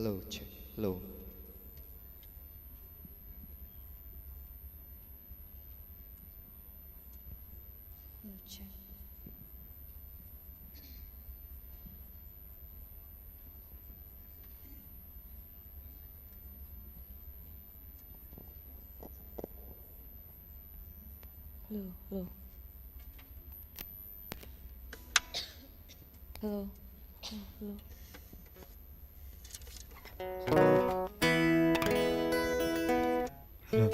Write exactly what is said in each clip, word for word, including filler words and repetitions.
Hello, check. Hello. Hello, check. Hello, hello. Hello. Hello, hello. Hello.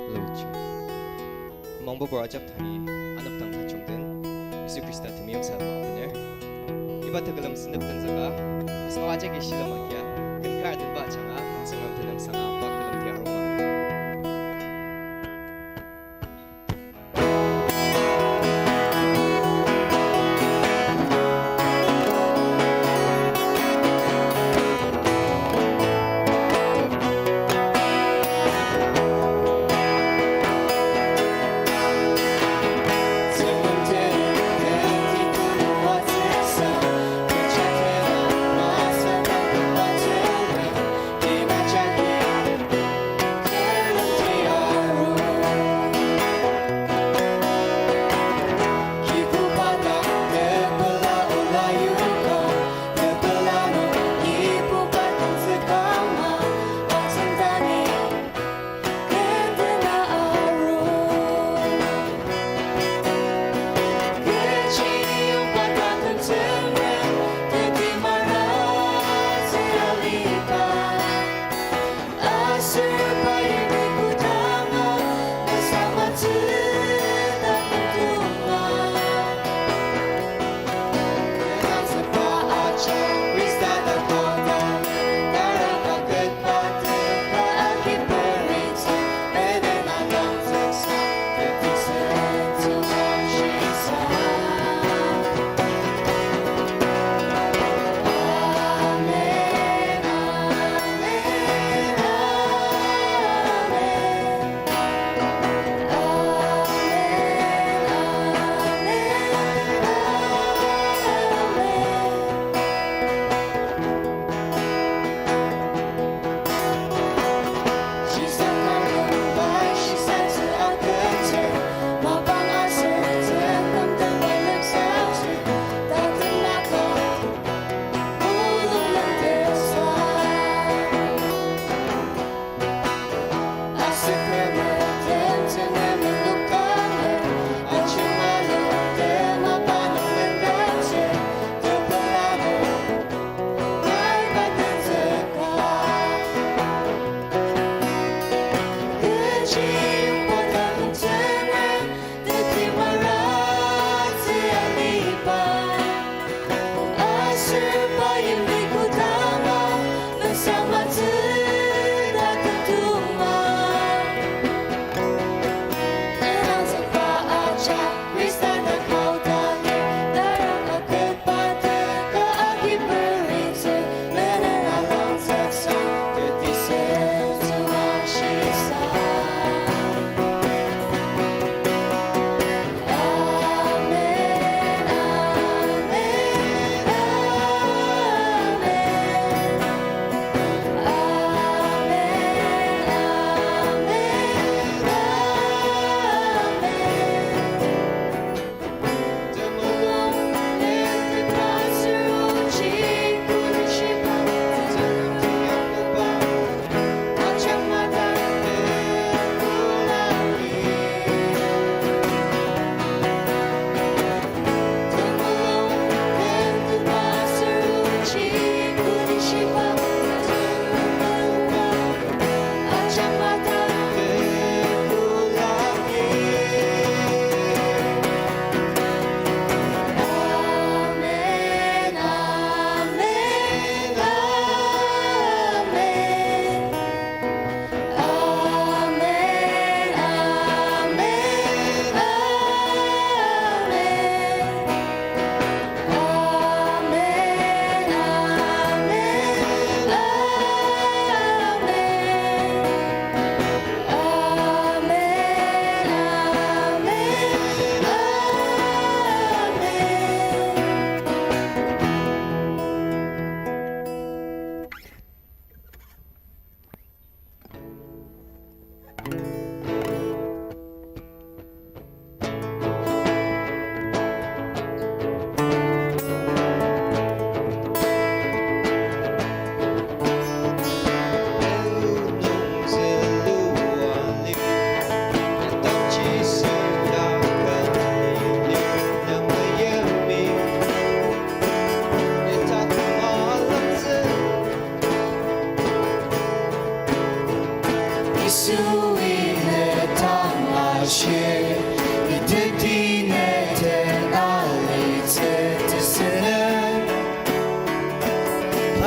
Hello, check. Mangba bor ajak tangi anepdang tajung den, Yisu Khrista temeim salem abener. Iba tekülem sentep tenzüka, asenok ajaki shilem agia, ken kar tenba ajanga, Tsüngrem tenüngsanga, pa külemdi arunga.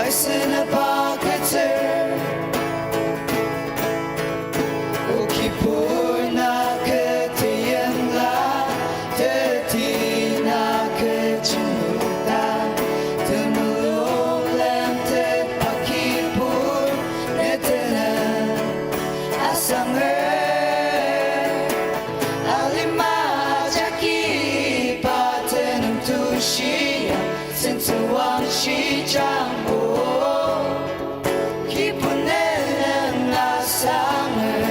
Sena pa keter, o kibur na kü teimla, teti na kü jenokta, temulung lemtetba kibur, ne tenüng asanger. Alima jagi pa tenüng tushi ya, sentsüwangshi jangbo, kibur ne nüng asanger.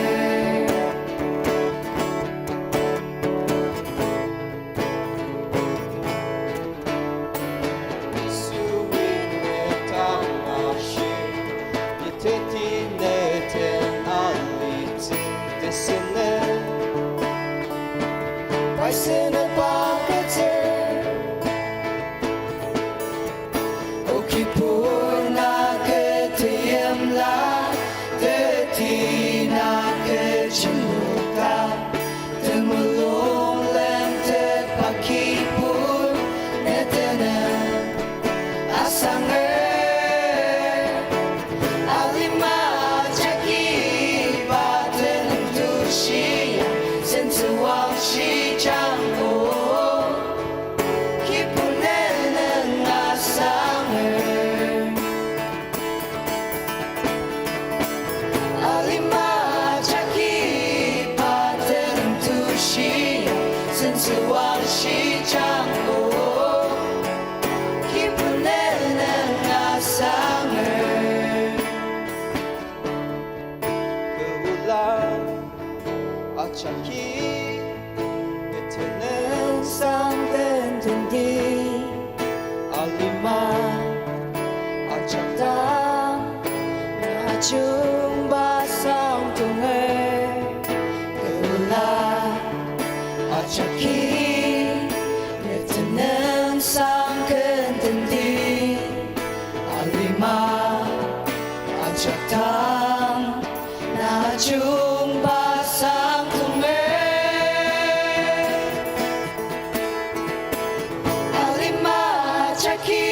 Yisui ne tang ashi, ne teti ne ten alitsü tesünü, pai sena pa keter, o kibur na kü teimla, teti na kü jenokta, temulung lemtetba kibur, ne tenüng asanger. Alima jagi pa tenüng tushi ya, sentsüwangshi jangbo, kibur ne nüng asanger. Alima jagi pa tenüng tushi ya, sentsüwangshi jangbo, kibur ne nüng asanger. Kü ola ajaki, ne tenüngsang kentendi, alima ajak dang, na ajungba sang tonger. Kü ola ajaki, ne tenüngsang kentendi, alima ajak dang, na ajungba sang tonger. Alima jagi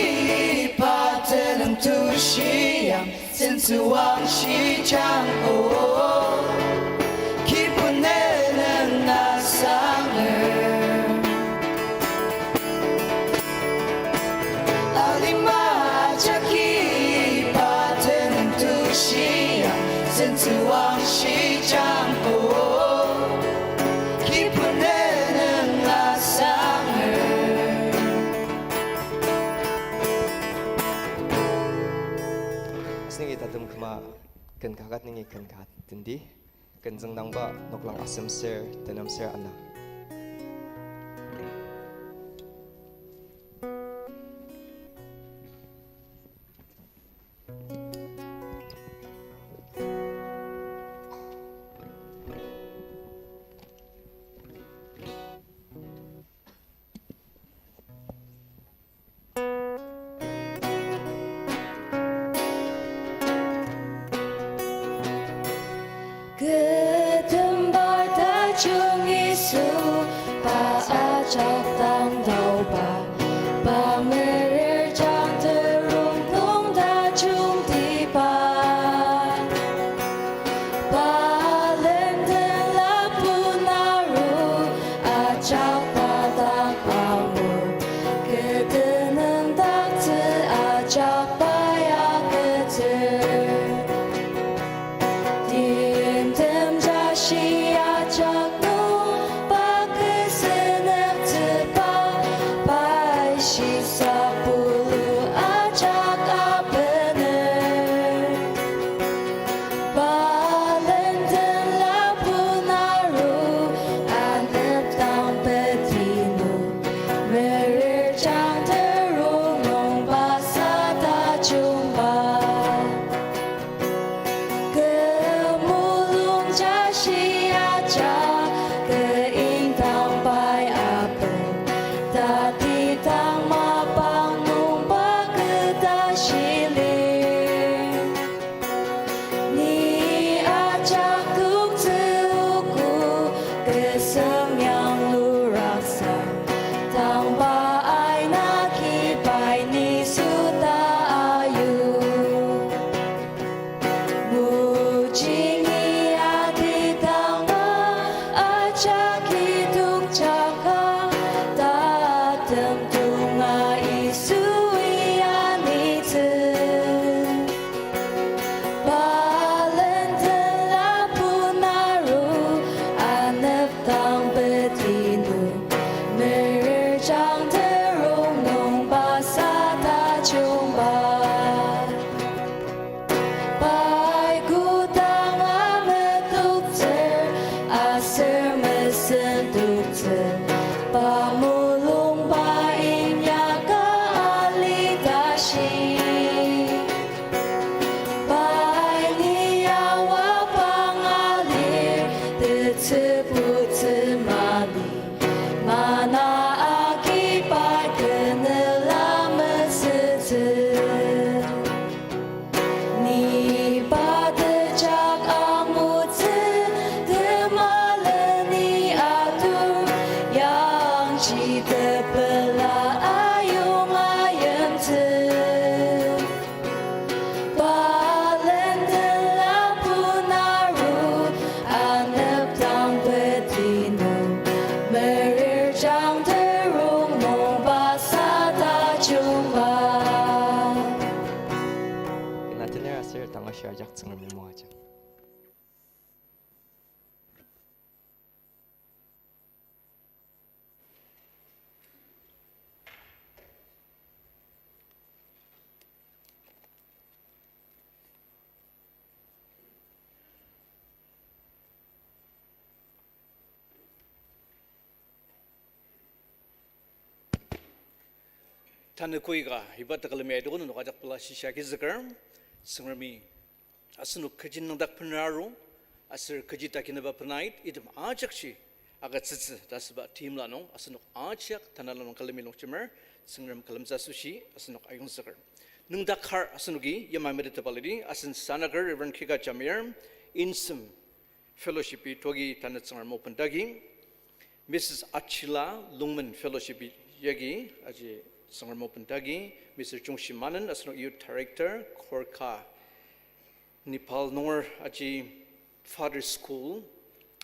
pa tenüng tushi ya, sentsüwangshi jangbo, kibur ne nüng asanger. Alima jagi pa tenüng tushi ya, sentsüwangshi jangbo, kibur ne nüng asanger. Asenok tatem küma ken kaket nungi ken ka tendi. Ken züngdangba noklang asemser, tenemser ana. Kü temba tajung Yisu Tanga shia ajak Tsüngremi moajang. Tanü koika iba tekülemi aidokon nenoka ajak pela shisa agizüker, Tsüngremi asenok kechi nüngdak bener aru, aser kechi takinaba benait, item ajakji agütsütsü ta asüba timla nung, asenok ajak tanela nung külemi longjemer, Tsüngrem külemtsü asoshi asenok ayongzüker. Nüngdak kar asenoki yamai metettepa lidi, asen sanaker Reverend Kika Jamir, Insem Fellowship-i tuagi tanü Tsüngrem o bendagi, Missus Achila Lungmen Fellowship-i yagi aji Tsüngrem o bendagi, Mister Chungshi Manen asenok Youth Director, Korka Nepal nunger aji Father School,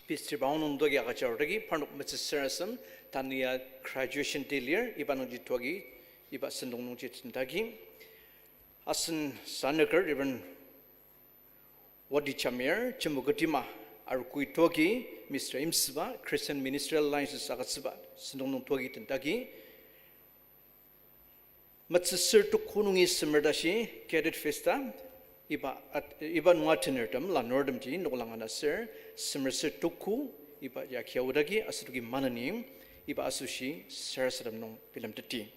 Peace Trip aonung tuagi agüjar dagi, parnok metsüsür asem, tanü ya graduation day lir, iba nungji tuagi, iba sentong nungji tendagi. Asen sanaker Reverend Wadi Jamir, Chümoukedima, arogoi tuagi, Mister Imsüba, Christian Ministerial Alliances agütsüba, sentong nung tuagi tendagi. Metsüsür tuku nungi semer tashi, Cadet Festa, iba at-, iba nunga tenertem, lanurtemji, noklang ana ser, semer ser tuku, iba ya kiaudagi, asenoki maneni, iba asoshi, sarasadem nung bilemteti.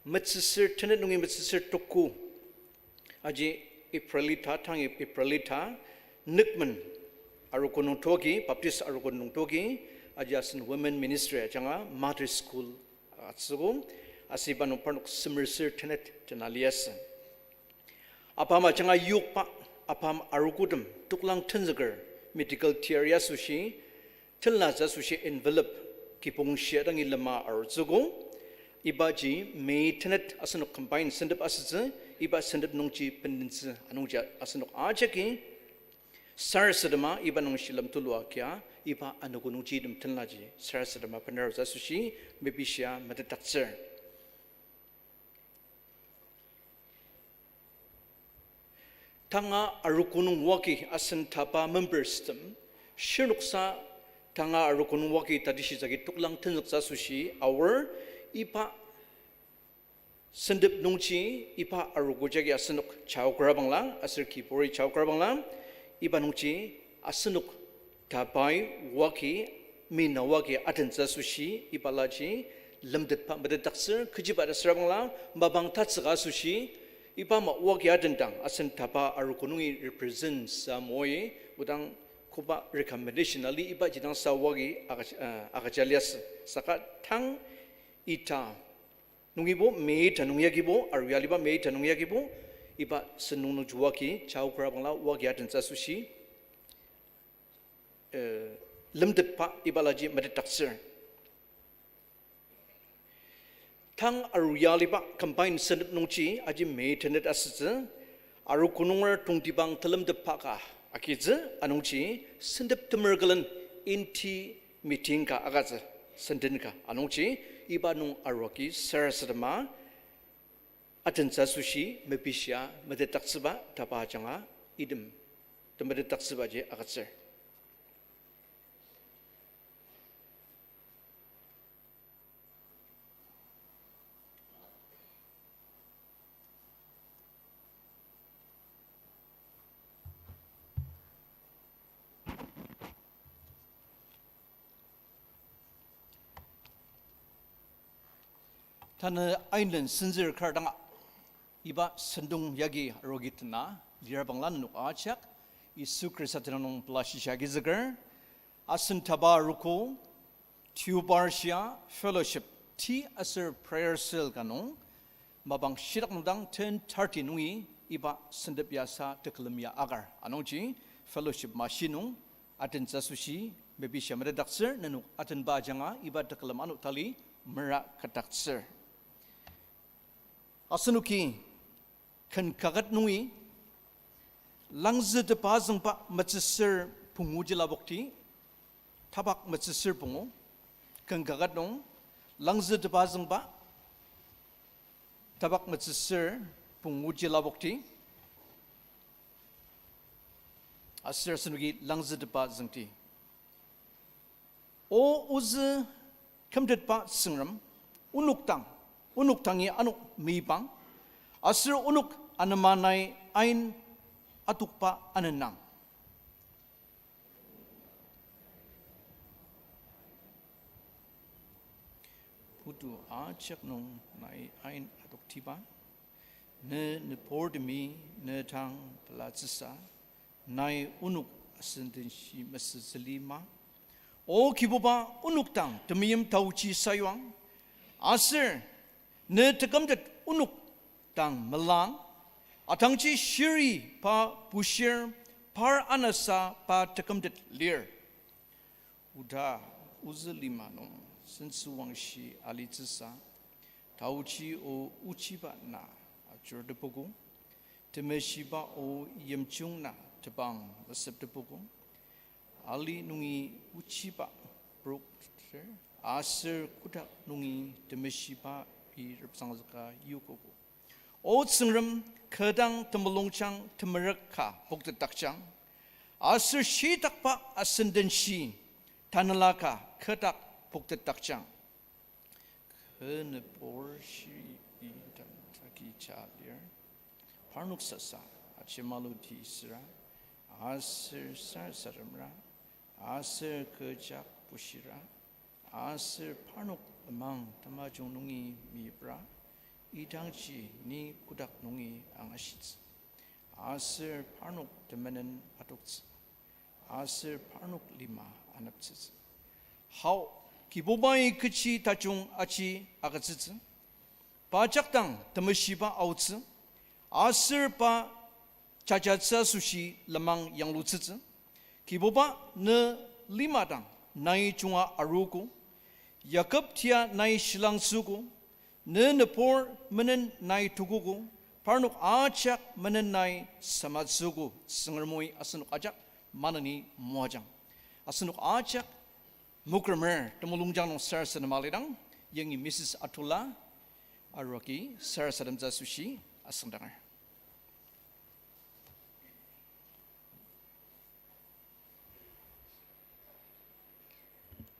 Metsüsür tenet nungi metsüsür tuku, aji April ita, tang April ita, Nükmen arogo nung tuagi, Baptist arogo nung tuagi, aji asen Women Ministry ajanga Mother School atsüogo, aser iba nung parnok semer ser tenet tena liasü. Apam ajanga yokba, apam arogotem toklang tenzüker, medical tiar ya asoshi, tenlatsü asoshi envelope kibong shia dangi lema arutsüogo. Ibaji May tenet asenok combine sentep asütsü, iba sentep nungji bendentsü anungji asenok ajaki sarasadema iba nung shilem tulua kia, iba anogo nungji item tenlaji sarasadema benarutsü asoshi mepishia metetdaktsür. Tanga arogo nung wagi asen taba memberstem, shirnoksa tanga arogo nung wagi tatishitsü agi toklang tenzüktsü asoshi aor, iba sentep nungji iba arogo jagi asenok chaokrabangla, aser kiburi chaokrabangla, iba nungji asenok tabai wagi, mina wagi atentsü asoshi, ibalaji lemtetba metetdaktsür, kechiba ta sürabangla, mapang tatsüka asoshi, iba ama wagi atendang, asen taba arogo nungi represent sa moi, odang koba recommendation ali ibaji dang sa wagi aga-, uh, agüja liasü. Saka tang ita nungibo, May ita nung yagibo, aru aliba May ita nung yagibo, iba sentong nungji wagi, chaokrabangla wagi atentsü asoshi, eh, lemtetba ibalaji metetdaktsür. Tang aru aliba combine sentep nungji aji May tenet asütsü, arogo nunger tongtibang telemtepba ka agitsü anungji sentep temer külen inti meeting ka agütsü, senden ka anungji iba nung aruagi sarasadema atentsü asoshi mepishia metetdaktsüba taba ajanga item temetetdaktsübaji agütsür. Tanü ainen senzür kar danga, iba sentong yagi arogi tena, lirabangla nenok ajak, Yisu Khrista tenüng nung pela shisa agizüker, asen taba arogo, Deobar shia fellowship tea aser prayer cell ka nung, mapang shitak nungdang ten thirty nungi iba sentep yasa tekülem ya akar. Anungji fellowship mashi nung atentsü asoshi mepishia metetdaktsür, nenok atenba ajanga iba tekülem ano tali mera kadaktsür. Asenoki ken kaket nungi langzütepa züngba metsüsür pungu ji lapokti, tapak metsüsür pungu, ken kaket nung langzütepa züngba tapak metsüsür pungu ji lapokti. aser asenoki langzütepa züngdi. O ozü kümtetba Tsüngrem, onok dang, onok dangi ano meibang, aser onok anema nai ain adokba anenang. Putu ajak nung nai ain adoktiba, ne nübortemi ne dang pelatsüsa, nai onok asendenshi mesütsü lima. O Kibuba, onok dang temeim taoji sayuang, aser ne tekümtet onok dang melang, atangji shiri pa bushir, par anasa pa tekümtet lir. Oda ozü lima nung sentsüwangshi alitsüsa, taoji o ochiba na ajurtepogo, temeshiba o yimjung na tebang meseptepogo, ali nungi ochiba prokter, aser kotak nungi temeshiba i repsangzüka yokogo. O Tsüngrem, kü dang temulungjang temerük ka poktetdakjang, aser shitakba asendenshi tanela ka kü dak poktetdakjang. Kü nübur shiri i dang taki ja lir. Parnok sasa ajemaluti süra, aser sarasademra, aser kü jak bushira, aser parnok lenmang tamajung nungi meyipra, idangji ni kotak nungi angashitsü, aser parnok temenen adoktsü, aser parnok lima aneptsütsü. Hao, Kibubai kechi tajung aji agütsütsü, pa jakdang temeshiba aotsü, aser pa jajatsü asoshi lenmang yanglutsütsü. Kibuba, ne lima dang nai junga arogo, Jakob tia nai shilangtsüogo, ne nübur menen nai tukogo, parnok ajak menen nai samatsüogo. Tsüngremi asenok ajak maneni moajang. Asenok ajak mokremer temulungjang nung sarasadema lidang, yangi Missus Atula aruaki sarasademtsü asoshi asüngdanger.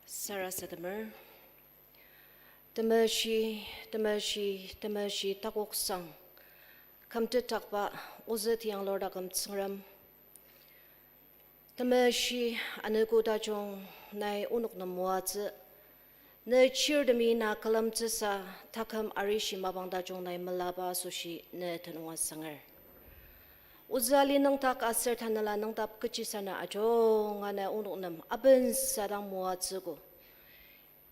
Sarasademer. Temeshi, temeshi, temeshi takoksang, kümtetdakba ozü tiyanglur taküm Tsüngrem. Temeshi anogo tajung nai onok nem moatsü, ne chirtemi na külemtsüsa, taküm arishi mapang tajung nai melaba asoshi ne tenüng asanger. Ozü ali nüngdak aser tanela nüngdak kechisana ajunga nai onok nem abensadang moatsüogo.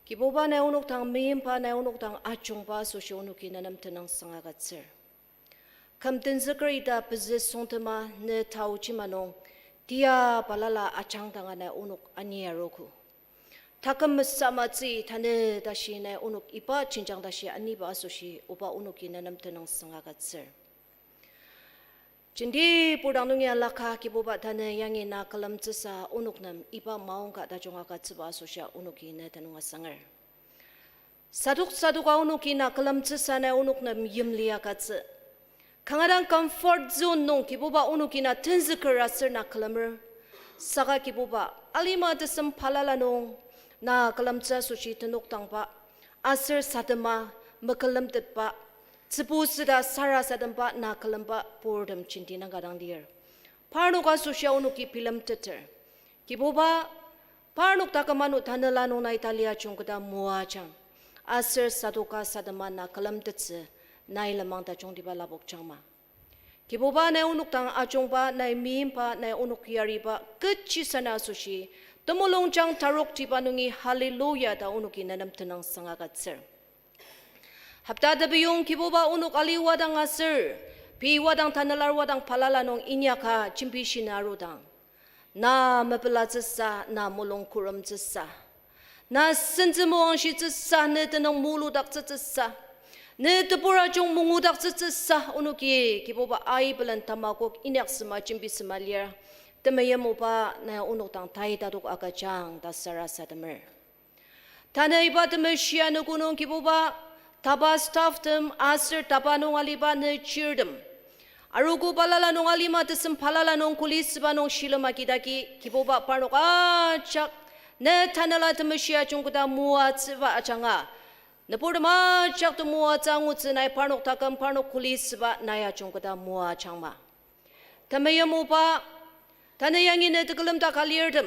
Kibuba, nai onok dang meimba, nai onok dang ajungba asoshi onoki ne nem tenüngsang agütsür. Küm tenzüker ita pezü süngtema ne taochi ma nung, tia balala ajangdanga nai onok ani arogo. Taküm mesamatsü tanü tashi nai onok iba jenjang tashi aniba asoshi oba onoki ne nem tenüngsang agütsür. Jenti purdang nungi alaka Kibuba tanü yangi na külemtsüsa onok nem iba maongka tajung agütsüba asoshia onoki ne tenüng asanger. Sadok sadoka onoki na külemtsüsa nai onok nem yimli agütsü. Kanga dang comfort zone nung Kibuba onoki na tenzüker aser na külemer. Saka Kibuba, alima tesem balala nung na külemtsü asoshi tenokdangba, aser sadema, mekülemtetba, tsübu süda sarasademba na külemba purtem jenti nanga dang lir. Parnok asoshia onoki bilemteter. Kibuba, parnok taküm ano tanela nung nai tali ajungketa moajang. Aser sadoka sadema na külemtettsü, nai lenmang tajungtiba lapokjangma. Kibuba, nai onok dang ajungba, nai meimba, nai onok yariba kechisana asoshi temulungjang taroktiba nungi hallelujah ta onoki ne nem tenüngsang agütsür. Hopta tepiyong Kibuba, onok ali wadang aser pei wadang, tanelar wadang balala nung inyaka jembishina arudang, na mepelatsüsa, na mulung küremtsüsa, na sentsü moangshitsüsa, ne tenüng muludaktsütsüsa, ne tebur ajung mungudaktsütsüsa, onoki Kibuba aibelen tamakok inyaksema jembisema lir. Temeim oba, nai onok dang tai tatok agüjang ta sarasademer. Tanü iba temeshi anogo nung Kibuba, taba stafftem aser taba nung aliba ne chirtem, Arogo balala nung alima tesem balala nung kuli süba nung shilem agidagi, Kibuba parnok ajak, ne Tanela Temeshi ajungketa moatsüba ajanga, nüburtem ajak temoatsü angutsü nai parnok taküm parnok kuli süba nai ajungketa moajangma. Temeim oba, tanü yangi ne tekülem dak alirtem,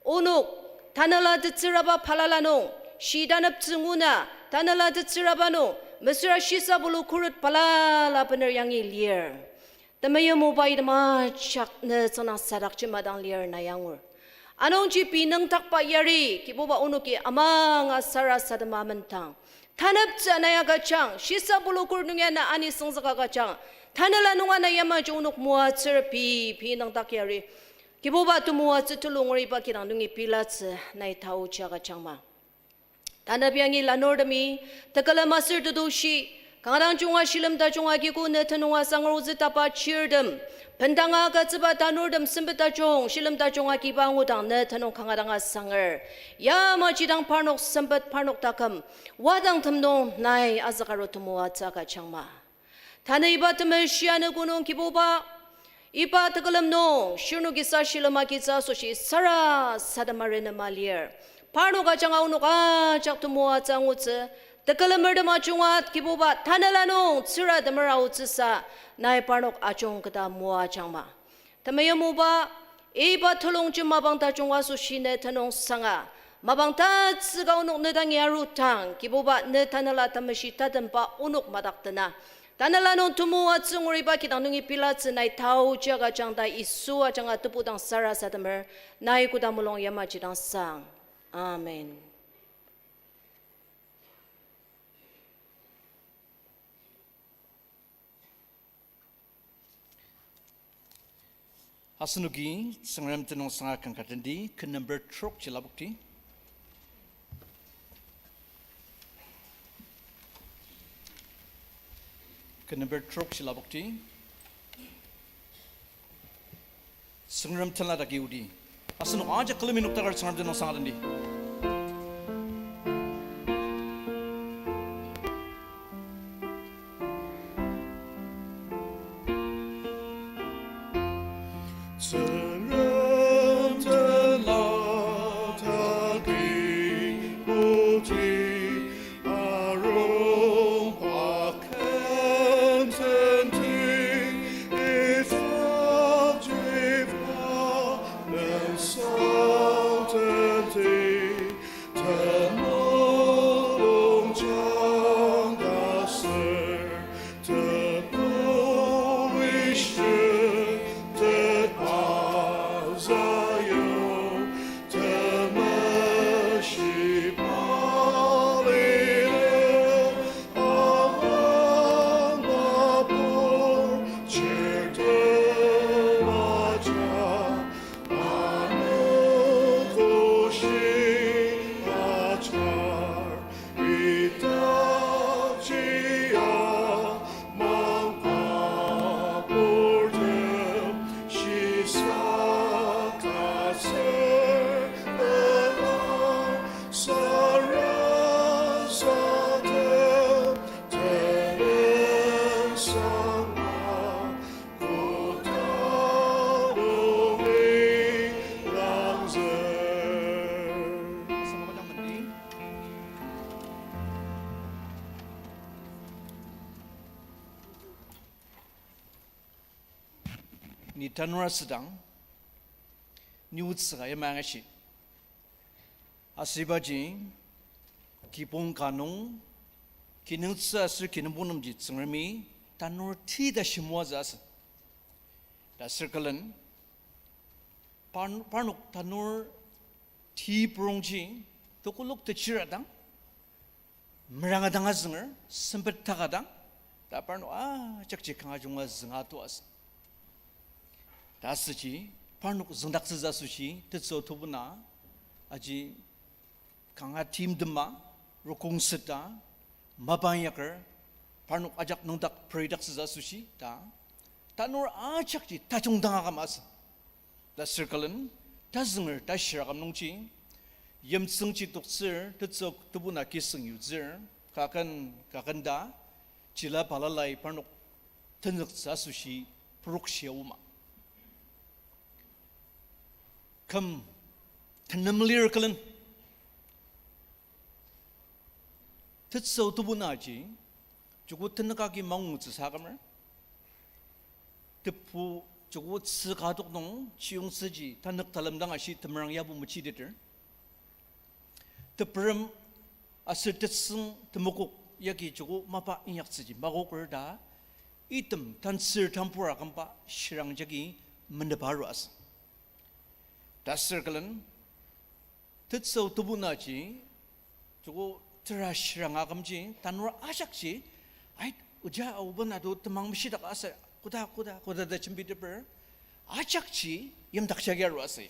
onok, Tanela tetsüraba balala nung, shitaneptsü nguna, Tanela tetsüraba nung, mesüra shisa bulu khuret balala bener yangi lir. Temeim oba, item ajak ne tsüngdang sadakji madang lir nai angur. Anungji pei nüngdakba yari, Kibuba onoki amanga sarasadema mentang. Taneptsü nai agüjang, shisa bulu khuret nung ya na ani süngzük agüjang. Tanela nunga na yamaji onok moatsür pei, pei nüngdak yari. Kibuba temoatsü tulu nguriba kidang nungi pilatsü nai taoji agüjangma. Tanep yangi lanurtemi, tekülem aser tetushi, kanga dang junga shilem tajung agigo ne tenüng asanger ozü tapa chirtem, bendanga agütsüba tanurtem sempet tajung, shilem tajung agiba angudang ne tenüng kanga dang asanger. Yamaji dang parnok sempet parnok taküm, wadangtem nung nai azükaru temoatsü agüjangma. Tanü iba temeshi anogo nung Kibuba, iba tekülem nung, shirnokisa shilem agitsü asoshi sarasadema renema lir. Parnok ajanga onok ajak temoatsü angutsü, tekülemertem ajunga Kibuba Tanela nung tsüratemer aotsüsa, nai parnok ajungketa moajangma. Temeim oba, iba telongjem mapang tajung asoshi ne tenüng sanga, mapang tatsüka onok ne dangi arudang, Kibuba ne Tanela Temeshi tatemba onok madak dena, Tanela nung temoatsü nguriba kidang nungi pilatsü nai taoji agüjang ta Yisu ajanga tebudang sarasademer, nai koda mulung yamaji dang sang. Amen. Asenoki Tsüngrem tenüng sanga kanga tendi, ken number trok ji lapokti. Ken number trok ji lapokti. Tsüngrem tenla daki odi. Asenok ajak külemi noktakar Tsüngrem tenüng sanga tendi. Tsüngrem tenla daki odi, arung pa ken tendi, idakjiba mensang tendi, temulung jang ta ser, tebu ishir, teba zayong, temeshi balile, amang mapur, chir temaja, ano koshi achar, idakji amang mapurtem shisa ka ser, ela sarasadem, tenüng sanga Ni tanur asüdang, ni otsü ka yamai angashi. Aser ibaji, kibong kanung, kinungtsü aser kinungpongnemji Tsüngremi tanur ti ta shimoatsü asü. Ta sür külen, par-, parnok tanur ti purongji, tekolak techir adang, meranga dang azünger, sempet taka dang, ta parnok ajakji kanga junga zünga to asü. Ta asüji, parnok züngdaktsütsü asoshi, tetsü tebuna, aji kanga timtema, rokong seta, mapang inyaker, parnok ajak nüngdak peridaktsütsü asoshi, ta, tanur ajakji tajung dang aküm asü. Ta sür külen, tazünger tashir aküm nungji, yimtsüngji toktsür, tetsü tebuna kisüng yutsür, kaken, kaken ta, chila balalai parnok tenzüktsü asoshi purokshia oma. Küm tenem lir külen. Tetsü tebu naji, joko tenük agi mangutsü sa kümer. Tebu joko tsü ka tok nung chiyungtsüji tanük talem dang ashi temerang yabo mechiteter. Teperem aser tetsüng temokok yagi joko mapa inyaktsüji makoker ta, item tantsür tambur akümba shirang jagi menepa aru asü. Taser külen, tetsü tebu naji, joko tera shirang akümji, tanur ajakji, ait, oja aoba na do temang meshidak aser, koda, koda, koda ta jembiteper, ajakji yimdak jagi aru asü.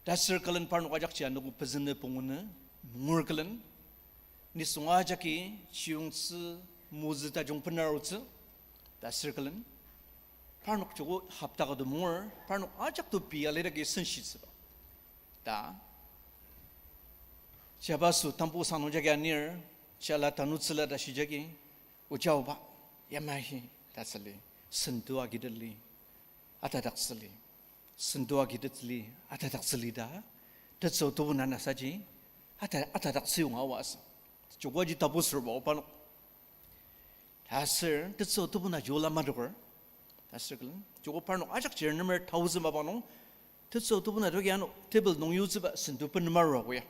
Taser külen parnok ajakji anogo pezünü pungunu, mungur külen, nisung ajaki, chiyungtsü, mozü tajung benarutsü, taser külen, parnok joko hopta ka do mungur, parnok ajak to pei alidagi senshitsüba. Ta, jabaso tambu sang nung jagi anir, jala tanutsüla ta shijagi, oja aoba, yamai, ta süli, sentu agitetli, atadaktsüli. Sentu agitetli, atadaktsüli ta, tetsü tebu na nasaji, ata, atadaktsü yonga aoa asü. Jokoji tapu sürba oba nung. Taser, tetsü tebu na jola madoker. Taser külen, joko parnok ajak jir nemer thousand mapang nung, tetsü tebu na doki ano, table nung yutsüba sentu penema rua koya.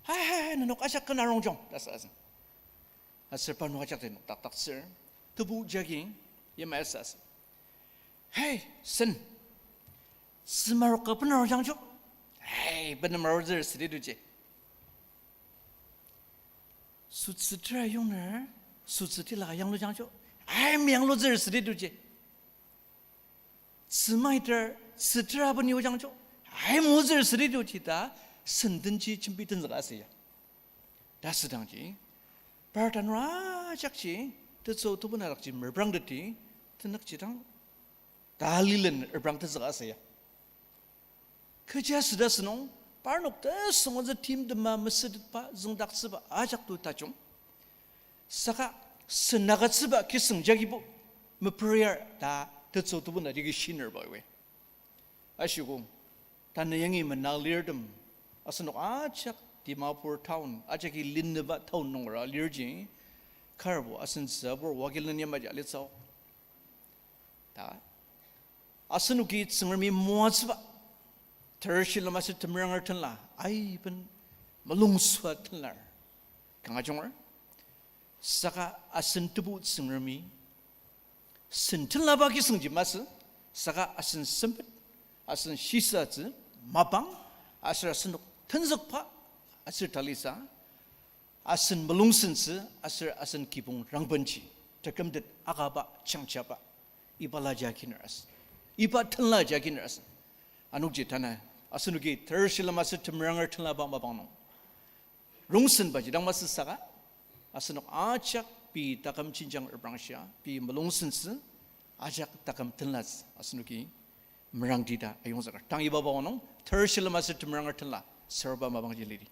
Hai, hai, hai, nenok ajak ken arongjang, ta sa asü. Aser parnok ajak tenok taktaktsür, tebu jagi, yamai sa asü. Hey, sen. Tsümarok ka bener jangjo. Hey, bener marozer südi tuji. Sütsü tera yongner, sütsü tila ka yanglu jangjo. Hey, miyangluzer südi tuji. Tsümaiter, tsütera beni ojangjo. Hai mozer südi tuji ta, sendenji jembi tenzüka asüya. Ta südangji, par tanur ajakji, tetsü tebu na dakji merbrang teti, tenükji dang, talilen erbrang tenzüka asüya. Kecha süda sünung, parnok tesüngotsü timtema mesütetba züngdaktsüba ajak to tajung. Saka sen agütsüba kisüng jagibo meperir ta tetsü tebu na digi shiner ba we. Ashiko, tanü yangi mena lirtem, asenok ajak Dimapur town, ajaki linüba town nungera lirji, karbo asen tsübur wakil nung yamaji alitsü. Ta, asenoki Tsüngremi moatsüba, ter shilem aser temeranger tenla, aiben mulungsua tenlar. Kanga junger, saka asen tebu Tsüngremi, sen tenlaba kisüngji masü, saka asen sempet, asen shisatsü, mapang, aser asenok tenzükba, aser talisa, asen mulungsentsü, aser asen kibong rangbenji, tekümtet akaba changjaba, iba laji akiner asü, iba tenlaji akiner asü. Anungji tanü, asenoki ter shilem aser temeranger tenlaba mapang nung rongsenbaji dang masü saka, asenok ajak pei taküm jenjang reprangshia, pei mulungsentsü, ajak taküm tenlatsü, asenoki merangdi ta ayongzüker. Tang iba ba onung, ter shilem aser temeranger tenla, serba mapangji lidi.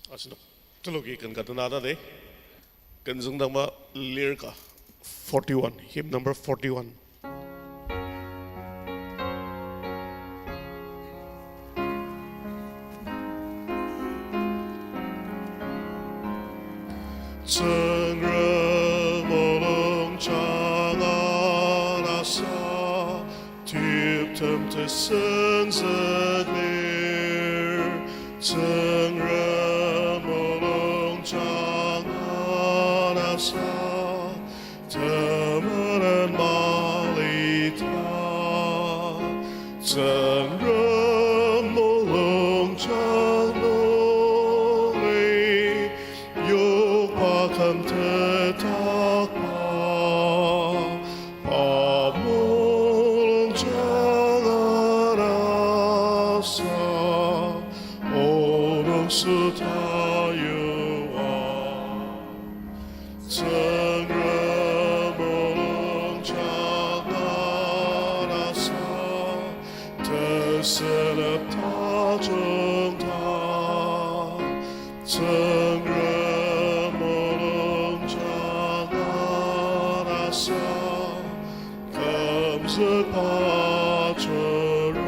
Asenok teloki ken ka tena ta de. Ken züngdangba lyric ka forty-one, hymn number forty-one. Tsüngrem mulungjang anasa, tiptem tesenzük lir. Tsüngrem mulungjang anasa, Tsüngrem mulungjang nungi yokba küm tetakba, pa mulungjang arasa onok süta yua. Tsüngrem mulungjang arasa tesünep tajungta. Tsüngrem mulungjang arasa kümzükba churur.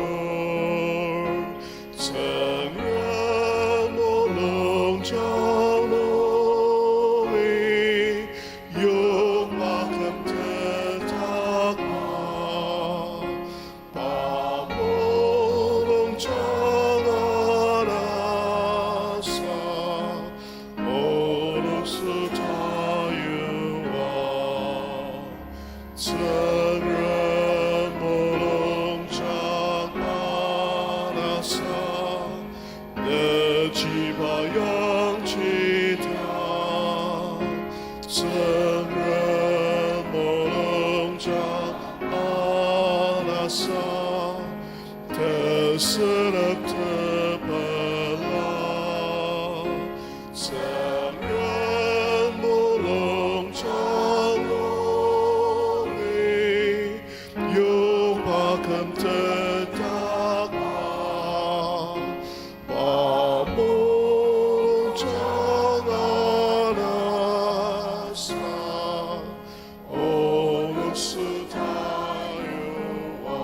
Tsüngrem mulungjang nungi yokba küm tetakba, pa mulungjang arasa onok süta yua. Tsüngrem mulungjang arasa nechiba yangji ta. Tsüngrem mulungjang arasa tesünep tepela. Tsüngrem mulungjang nungi yokba küm tetakba, pa mulungjang arasa onok süta yua.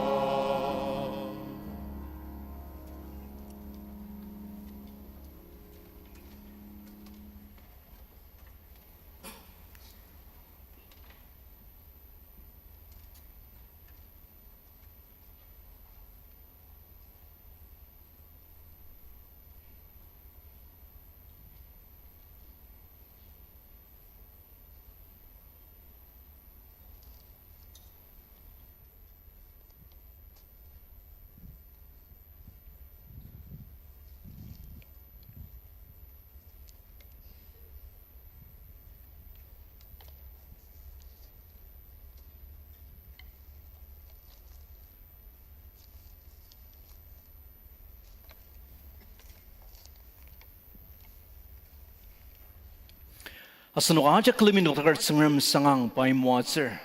Asenok ajak külemi noktaker Tsüngrem sangang pai moatsür.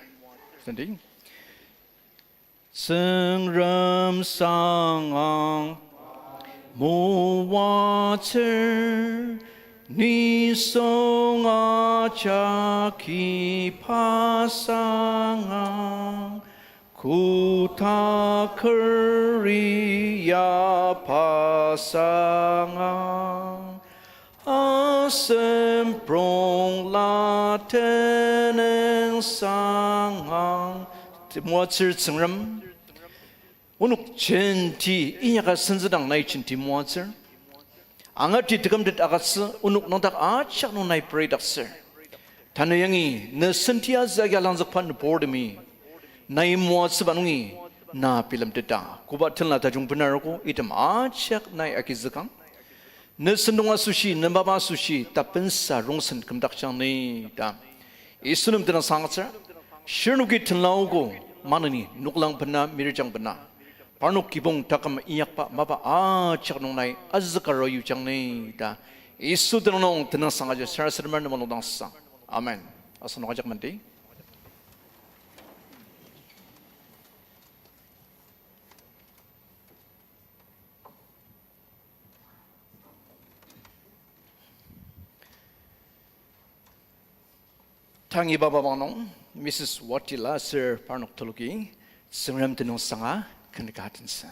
Senti. Tsüngrem sangang moatsür, nisung ajaki pa sangang, kotakeri ya pa sangang, asen prongla tenüng sangang. Moatsür Tsüngrem, onok jenti inyaka senzüdang nai jenti moatsür. Angati tekümtet agütsü onok nüngdak ajak nung nai peridaktsür. Tanü yangi ne senti azü agi alangzükba nübortemi nai moatsüba nungi na bilemteta, koba tenla tajung benarogo item ajak nai agizükang. Ne sentong asoshi, ne mapa asoshi, tapensa rongsen kümdakjang ni ta Yisu nem tenüngsang agütsür. Shirnoki tenlaogo, maneni noklang bena, mirijang bena, parnok kibong taküm inyakba mapa ajak nung nai azükaro yujang ni ta Yisu tenüng nung tenüngsang agütsür, sarasadema ne mulungdang sang. Amen. Asenok ajak menti. Tangi baba bang nung, Missus Watila aser parnok tuluki, Tsüngrem tenüngsanga kanga tensa.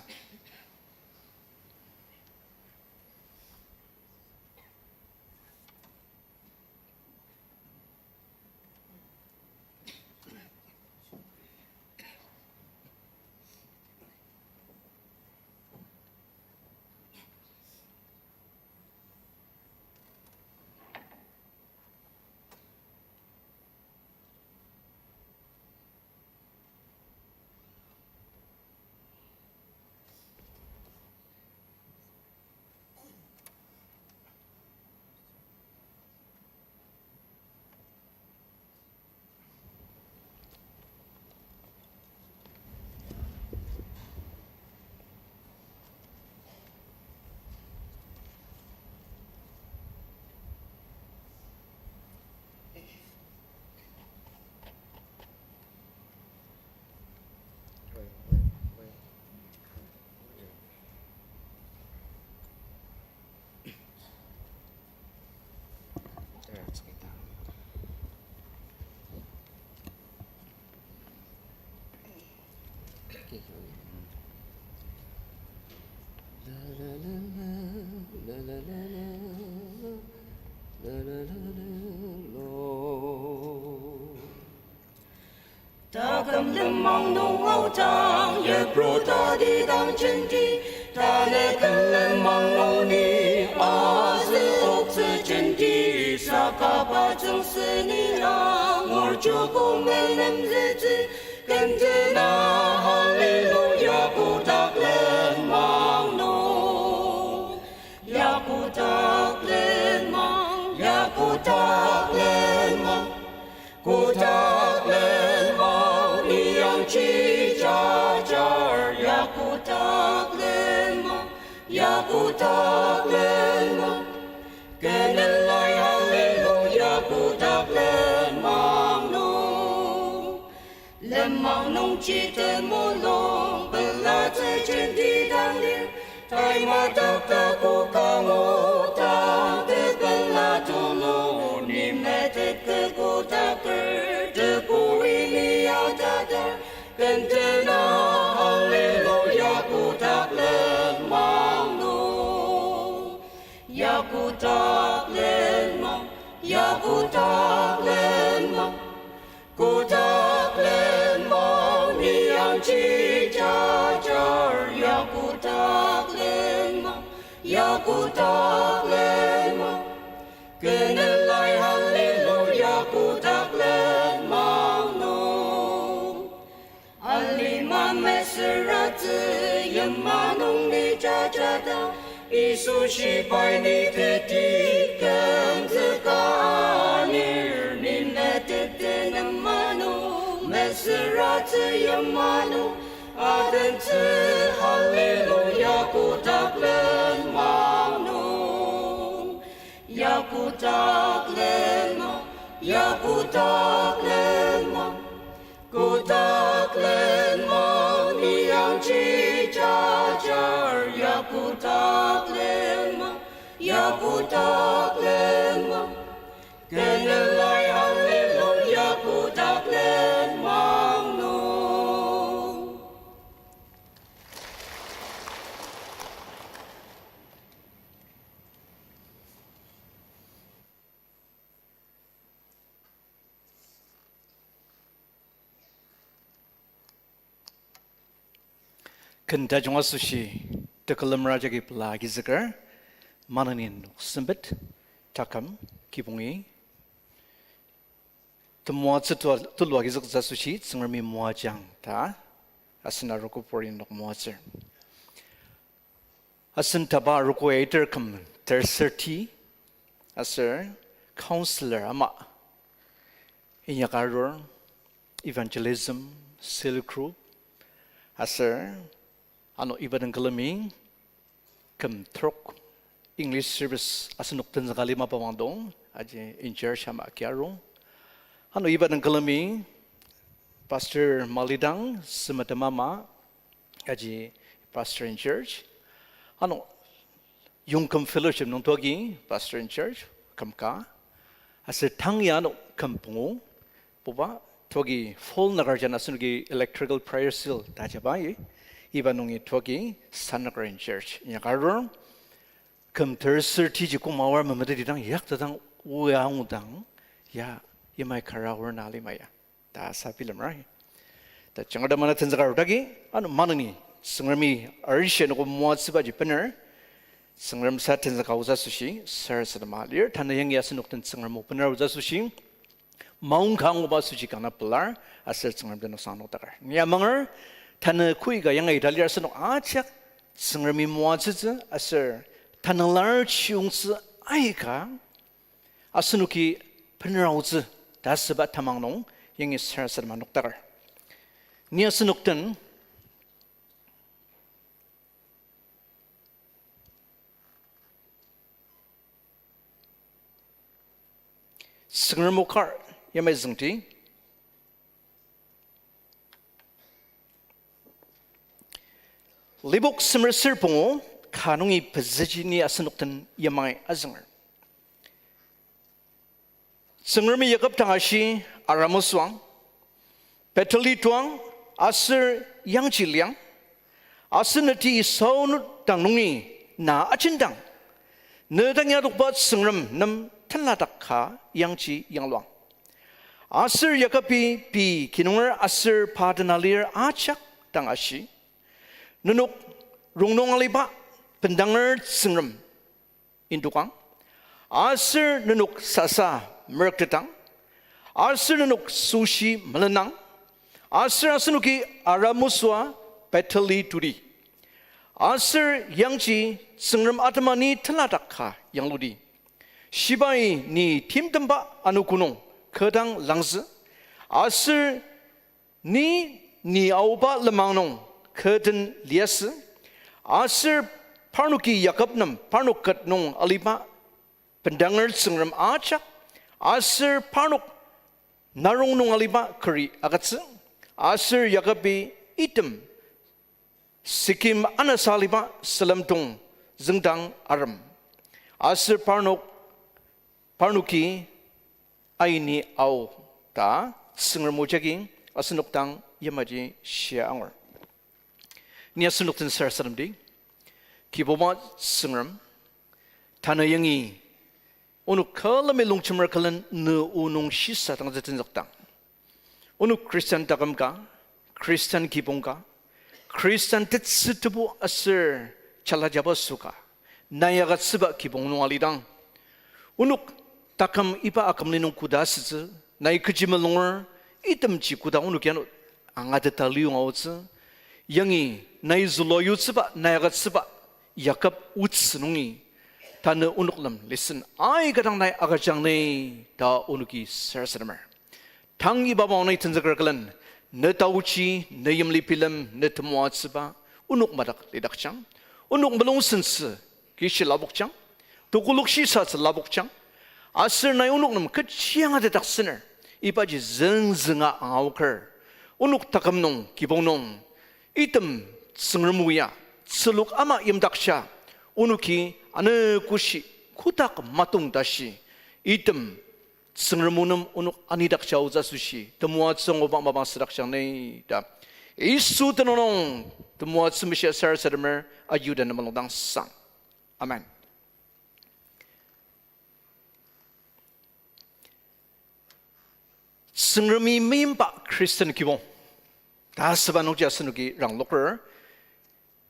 Taküm lenmang nung aodang, yipru tati dang jenti, tanü ken lenmang nung ni azü oktsü jenti, saka pa tsüngseni angur joko menemzütsü, kentena hallelujah kotak lenmang nung. Ya kotak lenmang, ya kotak lenmang, kotak lenmang, ni yangji jajar, ya kotak lenmang, ya kotak lenmang, kenelai hallelujah kotak lenmang nung. Lenmang nungji temulung pelatsü jenti dang lir, tai madak ta kokango dang tepela tulu, ni metet ke kotaker, tebu ini ya tatar, kentena hallelujah kotak lenmang nung. Ya kotak lenmang, ya kotak lenmang, kotak lenmang, ni yangji jajar, ya kotak lenmang, ya kotak lenmang, kenelai hallelujah kotak lenmang nung. Alima mesüratsü yima nung ni jajada, Yisu shibai ni teti kümzüka anir, ni metetdena manu mesüratsü yima nung adentsü, hallelujah kotak lenmang nung. Ya kotak lenmang, ya kotak lenmang, kotak lenmang, ni yangji jajar, ya kotak lenmang, ya kotak lenmang, kenelai hallelujah kotak lenmang nung. Ken tajung asoshi tekülem rajagi pela agizüker, maneni nok sempet, taküm, kibongi temoatsü tua tulu agizüktsü asoshi Tsüngremi moajang ta asen arogo puri nok moatsür. Asen taba arogo aiter küm terserti aser counselor ama inyakarur, evangelism, cell group, aser ano iba den külemi küm trok English service asenok tenzüka lima bamangdong, aji in charge ama kiarung. Ano iba den külemi Pastor Malidang, Semetema ama, aji pastor in charge. Ano Yongküm Fellowship nung tuagi pastor in charge, küm ka. Aser tang ya ano küm pungu, buba tuagi full nagar jana asenoki electrical prayer seal ta jabai. Iba nungi tuagi san nagar in charge. Inyakarur küm tersertiji koma aor memeteti dang yakta dang oya angudang ya yamai kara aor na lima ya ta sa bilemrai. Ta jangar tamana tenzüka arudagi, ano maneni Tsüngremi arishi anogo moatsübaji bener, Tsüngrem sa tenzüka aotsü asoshi sarasadema lir, tanü yangi asenok den Tsüngrem o bener aotsü asoshi maongka anguba asoshi kanga pelar, aser Tsüngrem den osang nokdaker. Ni amanger, tanü koika yangi ita lir asenok ajak Tsüngremi moatsütsü aser tanü lar chiyongtsü aika asenoki bener aotsü ta asüba tamang nung yangi sarasadema nokdaker. Ni asenok den Tsüngrem o kar yamai züngdi. Lipok semer ser pungu, ka nungi pezüji ni asenok den yamai azünger. Tsüngremi Yakob dang ashi, aramesüang, Betheli tuang, aser yangji liang, aser neti Esau dang nungi na ajendang, ne dang yadokba Tsüngrem nem tenladak ka yangji yangluang. Aser Yakobi pei kinunger aser pa dena lir ajak dang ashi, nenok rongnung aliba bendanger Tsüngrem indokang, aser nenok sasa merüktetang, aser nenok süshi melenang, aser asenoki aramesüa Betheli tudi, aser yangji Tsüngrem atema ni tenladak ka yangludi. Shibai ni timtemba anogo nung kü dang langzü, aser ni ni aoba lenmang nung kü den liasü, aser parnoki Yakob nem parnok ket nung aliba bendanger tsüngrem ajak, aser parnok narong nung aliba kari agütsü, aser Yakobi item Sikim anasa aliba sülemdong züngdang arem, aser parnok, parnoki aini ao ta Tsüngrem o jagi asenok dang yamaji shia angur. Ni asenok den sarasademdi, Kibuba Tsüngrem, tanü yangi onok külemi longjemer külen ne o nung shisadangtsü tenzükdang, onok Christian taküm ka, Christian kibong ka, Christian tetsü tebu aser jala jaba süka, nai agütsüba kibong nung alidang, onok taküm iba akümli nung koda asütsü, nai kechi mulunger, itemji koda onok ano angateta liyonga aotsü, yangi nai zülua yutsüba, nai agütsüba Yakob otsü nungi tanü onok nem lesson aika dang nai agüjang ni ta onoki sarasademer. Tang iba mapang nai tenzüker külen, ne taochi, ne yimli bilem, ne temoatsüba onok madak lidakjang. Onok mulung sentsü kishi lapokjang, tekolak shisatsü lapokjang. Aser nai onok nem kechi angatetdaktsüner, ibaji züngzünga angaoker, onok taküm nung, kibong nung, item Tsüngrem o ya, tsülok ama yimdakja, onoki anogo shi, kotak matong tashi, item Tsüngrem o nem onok anidakja aotsü asoshi temoatsü anguba mapang südakjang ni ta Yisu tenüng nung temoatsü meshia sarasademer, ayuda nem mulung dang sang. Amen. Tsüngremi meimba Christian kibong ta asüba nungji asenoki rangloker,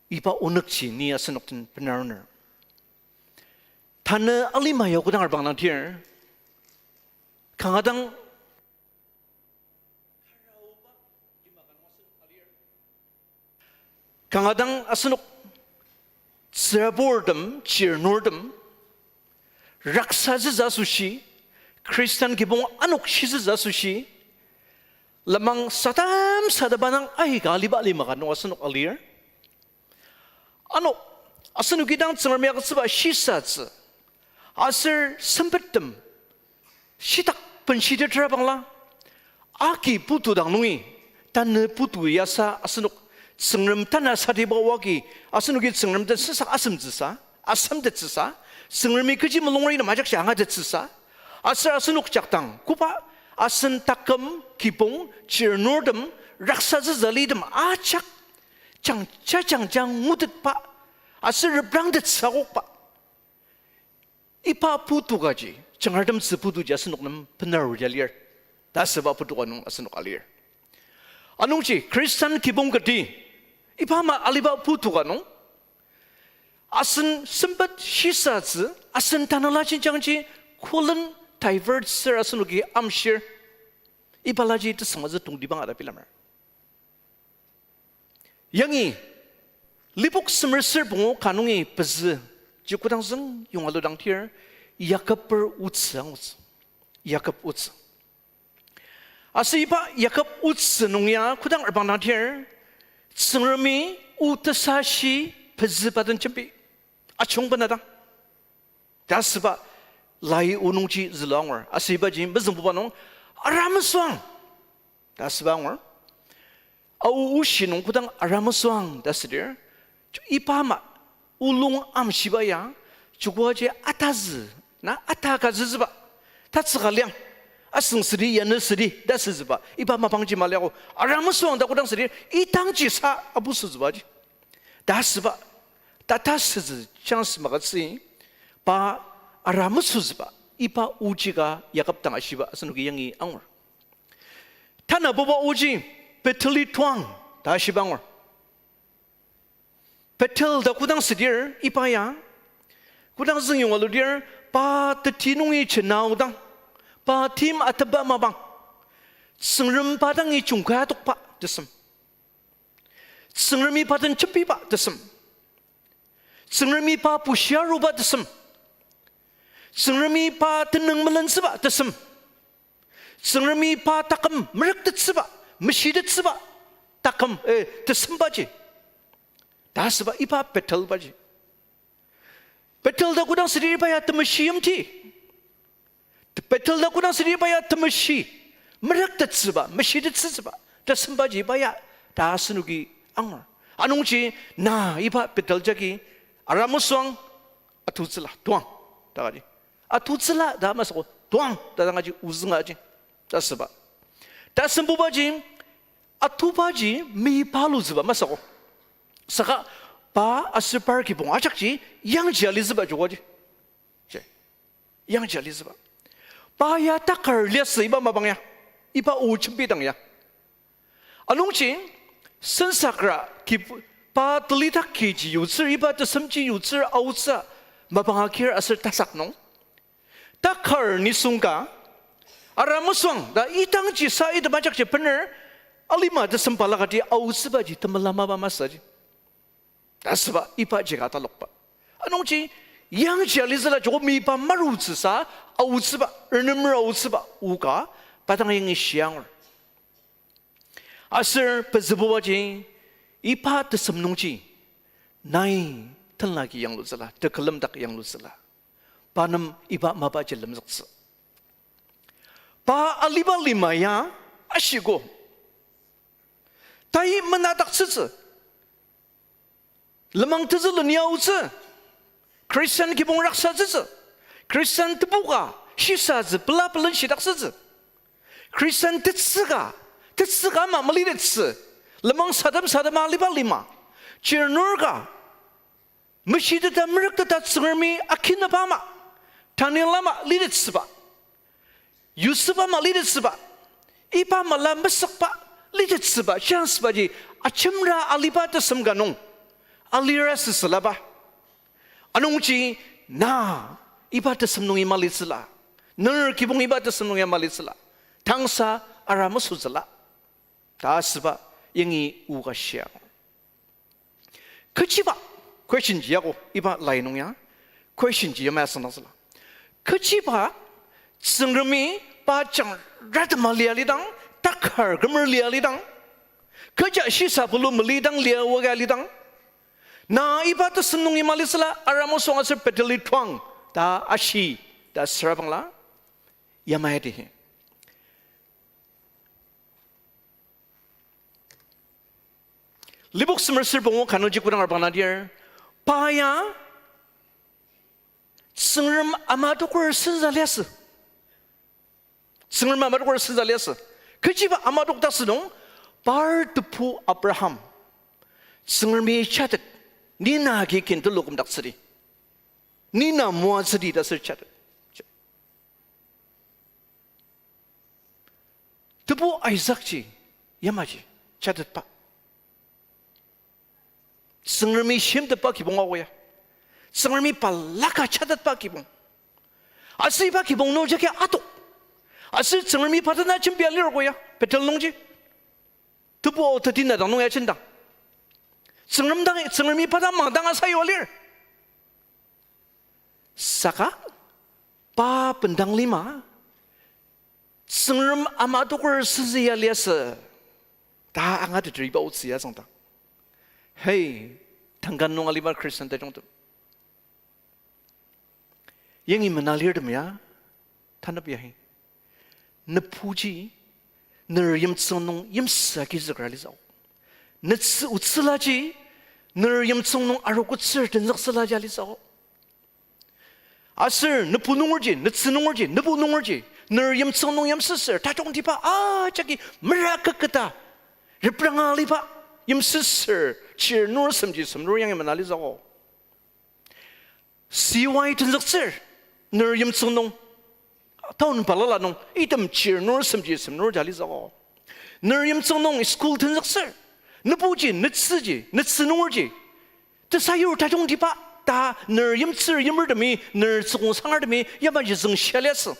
iba onükji ni asenok den benaruner. Tanü alima ya kodang arbang dang tir, kanga dang kanga dang asenok tsüraburtem, chirnurtem, raksatsütsü asoshi, Christian kibong anok shitsütsü asoshi, lenmang sadam sadaba dang aika aliba lima ka nung asenok alir. Ano, asenoki dang Tsüngremi agütsüba shisatsü aser sempettem shitak benshitetra bangla, agi putu dang nungi, tanü putu yasa asenok Tsüngrem tanü satiba oagi, asenoki Tsüngrem den sasa asemtsüsa, asemtettsüsa, Tsüngremi kechi mulunger nem ajakji angatettsüsa, aser asenok jakdang koba asen taküm, kibong, chirnurtem, raksatsütsü litem ajak jangja jangja ngutetba aser reprangtettsü akokba iba putu kaji, jangartemtsü putuji asenok nem benaru ya lir ta asüba putu ka nung asenok alir. Anungji Christian kibong kati iba ama aliba putu ka nung, asen sempet shisatsü, asen tanela jenjangji kolen divert ser asenoki amshir, ibalaji tesüngmazü tongtibang ata bilemer. Yangi Lipok semer ser pungu ka nungi pezü ji kodang züngyonga ludang tir, Yakob-er otsü angutsü. Yakob otsü. Aser iba Yakob otsü nung ya kodang arbang dang tir, Tsüngremi o tesashi pezüba den jembi ajung bena dang ta asüba lai o nungji zülua angur. Aser ibaji mezüngbuba nung aramesüang ta asüba angur. Ao oshi nung kodang aramesüang ta asüdir, iba ama olung amshiba ya, joko aji atazü, na ata kazüzüba, tatsüka liang, Asüng südi, yanü südi, ta sütsüba. Iba mapangji maliago. Ara mesüang ta kodang südi, idangji sa apu sütsübaji. Ta süba, tata sütsü chance magütsü, pa ara mesütsüba, iba oji ka Yakob dang ashiba asenoki yangi angur. Tanabuba oji, Betheli tuang, ta ashiba angur. Bethel ta kodang südir, iba ya, kodang züngyonga aludir, pa teti nungi jenadang, pa tim ateba mapang, Tsüngrem pa dangi jungkai adokba tesem. Tsüngremi pa den jembiba tesem. Tsüngremi pa bushia aruba tesem. Tsüngremi pa tenüng melentsüba tesem. Tsüngremi pa taküm merüktettsüba, meshitettsüba taküm, eh, tesembaji. Ta süba iba Bethelbaji. Bethel ta kodang südir iba ya temeshi yimti. Bethel ta kodang südir iba ya temeshi, merüktettsüba, meshitettsütsüba tesembaji iba ya ta asenoki angur. Anungji na iba Bethel jagi ara mesüang atutsüla tuang ta kati. Atutsüla ta masüko tuang ta dang aji ozünga aji. Ta süba. Tasembubaji, atubaji meyi palutsüba masüko. Saka pa aser par kibong ajakji yangji alitsüba joko ji. Je. Yangji alitsüba. Pa ya takar liasü iba mapang ya. Iba o jembidang ya. Anungji, sensakra ki pa telidak kiji yutsür iba tesemji yutsür aotsü mapang akir aser tasak nung. Takar nisung ka, ara mesüang ta idangji sa item ajakji bener, alima tesem balaka ti aotsübaji temela mapa masüji. Ta süba ibaji ka talokba. Anungji yangji alitsüla joko meyi pa marutsüsa aotsüba, renemer aotsüba, o ka pa dang yangi shia angur. Aser pezübubaji iba tesem nungji nai tenlaki yanglutsüla, tekülemdak yanglutsüla. Pa nem iba mapaji lemzüktsü. Pa aliba lima ya ashiko. Tai menadaktsütsü. Lenmang tetsü leni aotsü. Khristan kibong raksatsütsü. Khristan tebu ka shisatsü pela pelen shidaktsütsü. Khristan tetsü ka, tetsü ka ama melitettsü. Lenmang sadem sadema aliba lima. Chirnur ka, meshiteta merükteta Tsüngremi akinaba ama, tanela ama litettsüba. Yusüba ama litettsüba, iba mala mesükba litettsüba, chance baji ajemra aliba tesem ka nung alira süsülaba. Anungji na iba tesem nungi malitsüla, ner kibong iba tesem nungi malitsüla, tangsa ara mesütsüla ta süba yangi o ka shia. Kechiba question ji yako iba lai nung ya, question ji yamai asüngdangtsüla. Kechiba Tsüngremi pa jangra tema lia lidang, takar kümer lia lidang, kecha shisa pulu melidang lia waka lidang, na iba tesem nungi malitsüla, ara mesüang aser Beteli tuang ta ashi ta süra bangla, yamai adihi. Lipok semer ser pungu kanoji kodang arba nadir, pa ya Tsüngrem ama adoker sensa liasü. Tsüngrem ama adoker sensa liasü. Kechiba ama adok ta sünung, par tebu Abraham, Tsüngremi chatet, ni na agi kin tulu kümdaktsüdi, ni na moatsüdi ta ser chatet. Tebu Isaakji yamaji chatetba. Tsüngremi shimtetba kibong aogo ya. Tsüngremi balaka chatetba kibong. Aser iba kibong nung jagi atok. Aser Tsüngremi pa dena jembia lir ko ya, Bethel nungji. Tebu ao teti na dang nung ya jendang. Tsüngrem dang, Tsüngremi pa dang mang dang asayua lir. Saka pa bendang lima, Tsüngrem ama adoker sensa ya liasü ta angateter iba otsü ya züngdang. Hey, tangan nung aliba Christian tajungtem, yangi menalirtem ya, tanep ya hi. Nübuji ner yimtsüng nung yimsü agizüker alitsü. Nütsü otsülaji ner yimtsüng nung arogotsür tenzüktsülaji alitsü. Aser nübu nungerji, nütsü nungerji, nübu nungerji, Ner yimtsüng nung yimsüsür, tajungtiba ajaki mera küketa, repranga aliba, yimsüsür, chir nungersemji semnur yangi mena litsüogo. C Y tenzüktsür, ner yimtsüng nung, town balala nung, item chir nungersemji semnur ja litsüogo. Ner yimtsüng nung school tenzüktsür, nübuji, nütsüji, nütsü nungerji, tesayur tajungtiba ta ner yimtsür yimertemi, ner tsükong sangertemi yamaji züngshia liasü.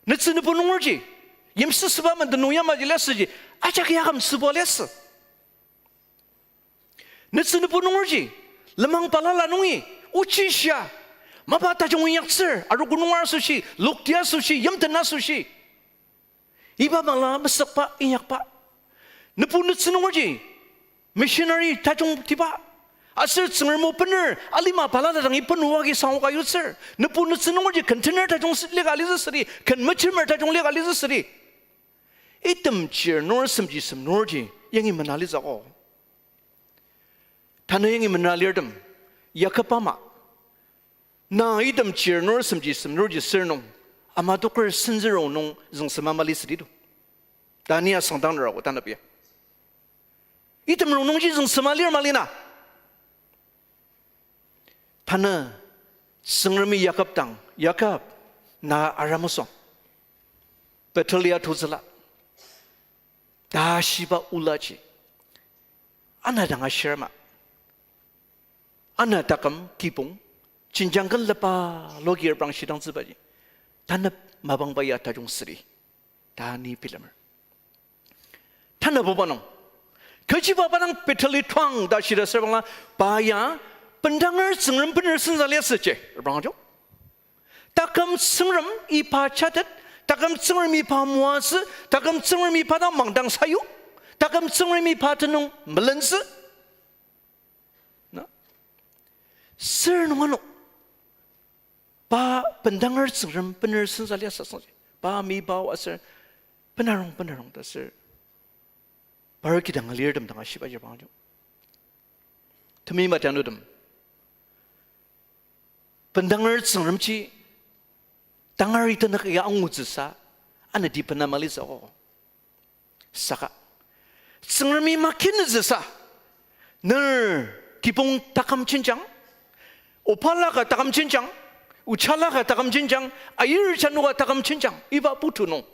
Nütsü nübu nungerji, yimsüsüba menden nung yamaji liasüji, ajaki akümtsüba liasü. Nütsü nübu nungerji, lenmang balala nungi, ochishia, mapa tajung inyaktsür, arogo nunger asoshi, lokti asoshi, yimten asoshi. Iba mala mesükba, inyakba. Nübu nütsü nungerji, missionary tajungtiba. Aser Tsüngrem o bener, alima balala dangi benu agi sangoka yutsür. Nübu nütsü nungerji container tajung si-, liaka litsü südi, ken mechimer tajung liaka litsü südi. Item chir nungersemji semnurji, yangi mena litsüogo. Tanü yangi mena lirtem, Jakob ama, na item chir nungersemji semnurji sür nung, ama toker senzürong nung züngsema mali südi to. Ta ni asüngdang nüra ko tanü pia. Item rongnungji züngsema lir mali na. Tanü Tsüngremi Jakob dang, Jakob, na aramesüng. Bethel ya tozüla. Ta shiba olaji. Ana dang ashirma. Ana taküm kibong, jenjang ken lepa loki reprang shidangtsübaji, tanep mapangba ya tajung südi, ta ni bilemer. Tanabuba nung, kechiba pa dang Betheli twang ta shida sürbangla, pa ya bendanger Tsüngrem bener sensa liasüji, reprang ajo. Taküm Tsüngrem iba jatet, taküm Tsüngrem iba moatsü, taküm Tsüngrem iba dang mangdang sayu, taküm Tsüngrem iba tenüng melentsü. Na? Sür nung ano. Pa bendanger Tsüngrem bener sensa liasü süngji. Pa mi bao aser benarong benarong ta sür. Par kidang alirtem dang ashibaji bangjo. Temi matianutem. Bendanger Tsüngremji tangar itenük ya angutsüsa, anati bena malitsüogo. Saka, Tsüngremi makinütsüsa, ner kibong taküm jenjang, opala ka taküm jenjang, ochala ka taküm jenjang, ayir janu ka taküm jenjang, iba putu nung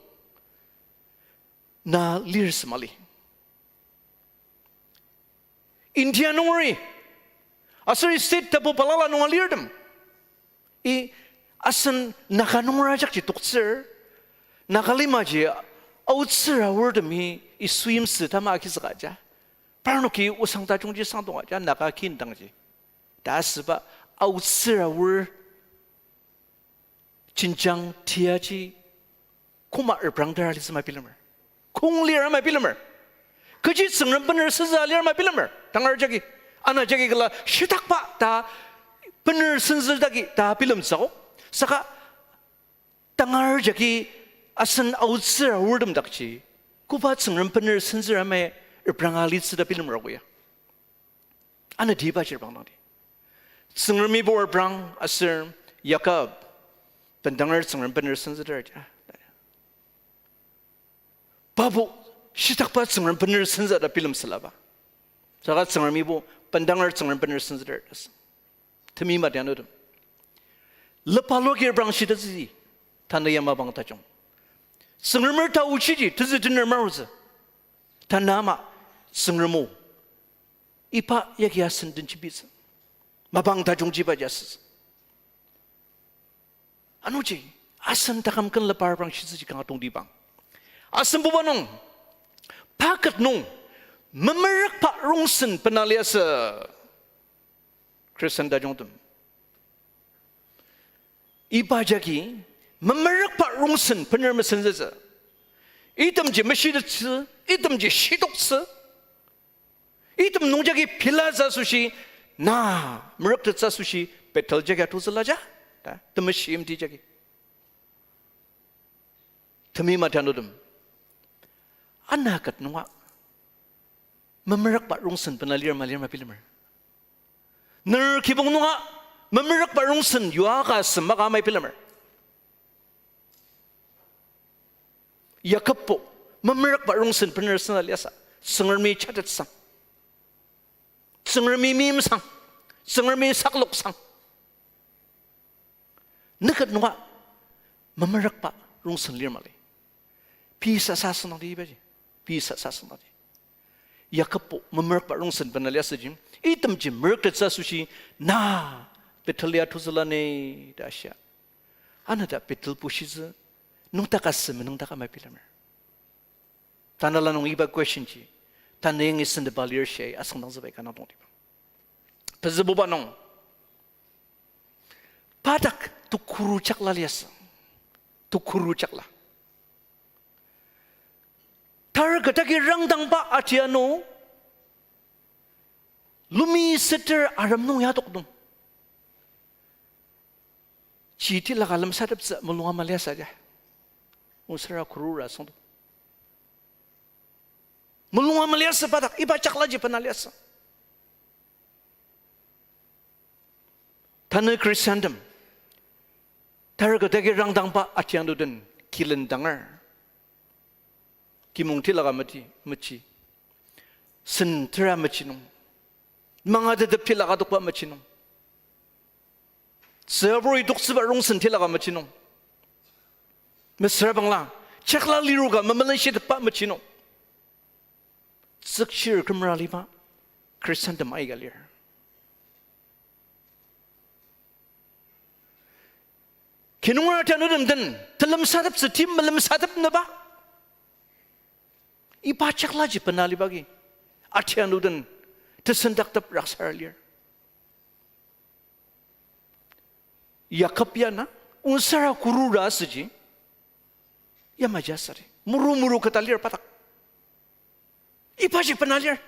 na lir sü mali. India nungeri, aser state tapu balala nung alirtem. I asen Naga nunger ajakji toktsür, Naga limaji aotsür aortemi Yisu yimsü tama agizüka ja. Parnoki osang tajungji sangdonga ja Naga kin dangji. Ta asüba aotsür aor jenjang tiaji koma reprangdar alitsü ma bilemer. Kong lir ama bilemer. Kechi Tsüngrem bener senzü lir ama bilemer. Tangar jagi, ana jagi kala shitakba ta bener senzü dagi ta bilemtsüogo. Saka tangar jagi asen aotsür aortem dakji koba Tsüngrem bener senzü ama repranga alitsü ta bilemer ago ya. Anatiba chir bangdangdi. Tsüngremi bo reprang aser Jakob bendanger Tsüngrem bener senzüter ja. Pabo shitakba Tsüngrem bener senzü ta bilemsülaba. Saka Tsüngremi bo bendanger Tsüngrem bener senzüter ta sü. Temi matianutem. Lepa loki reprang shitettsüdi. Tanü ya mapang tajung. Tsüngremer ta ochiji, tezü tener marutsü. Tanü ama, Tsüngrem o. Iba yagi asen den jembitsü. Mapang tajungjiba ji asütsü. Anungji, asen taküm ken lepa reprang shitsüji kanga tongtibang. Asen buba nung, pa ket nung, memerükba rongsen bena liasü. Khristan tajungtem. Iba jagi, memerükba rongsen bener mesenzütsü. Itemji meshitettsü, itemji shitoktsü. Item nungjagi pilatsü asoshi, na, merüktettsü asoshi, Bethel jagi atozüla ja, ta, temeshi imti jagi. Temi matianutem. Ana ket nunga, memerükba rongsen bena lir ma lir ma bilemer. Ner kibong nunga, memerükba rongsen yua ka sema ka ama bilemer. Yakobbo memerükba rongsen bener sena liasü. Tsüngremi chatetsang. Tsüngremi meimsang. Tsüngremi sakloksang. Nüket nunga memerükba rongsen lir mali. Pei sasa asüngdangdi ibaji. Pei sasa asüngdangdi. Yakobbo memerükba rongsen bena liasüji, itemji merüktettsü asoshi, na Bethel ya tozüla ni ta shia. Ano ta Bethel bushitsü, nungdaka sü menüngdaka mabilemer. Tanela nung iba question ji, tanü yangi sendeba lir shia asüngdangtsüba ika nang tongtibang. Pezübuba nung, pa dak tukuru chakla liasü. Tukuru chakla. Target agi rangdangba atianu, lumi seter arem nung yadok nung, chi tilaka lemsateptsü mulunga maliasü ja. Osara kurura asüngdang. Mulunga maliasü pa dak, iba chaklaji bena liasü. Tanü Khristantem, target agi rangdangba atianu den kilendanger. Kimong tilaka meti, mechi. Sen tera mechi nung. Mangatetep tilaka tokba mechi nung. Tsüburi toktsüba rongsen tilaka mechi nung. Mesüra bangla, chakla liroka memelenshitepba mechi nung. Tsükchir kümera liba Khristantem aika lir. Kinunger atianutem den, telemsateptsü tim melemsatepnüba. Iba chaklaji bena libagi, atianu den, tesendaktep raksar lir. Yakob ya na, onsara kurura asüji, yamaji asüdi. Muru muru keta lir pa dak. Ibaji bena lir.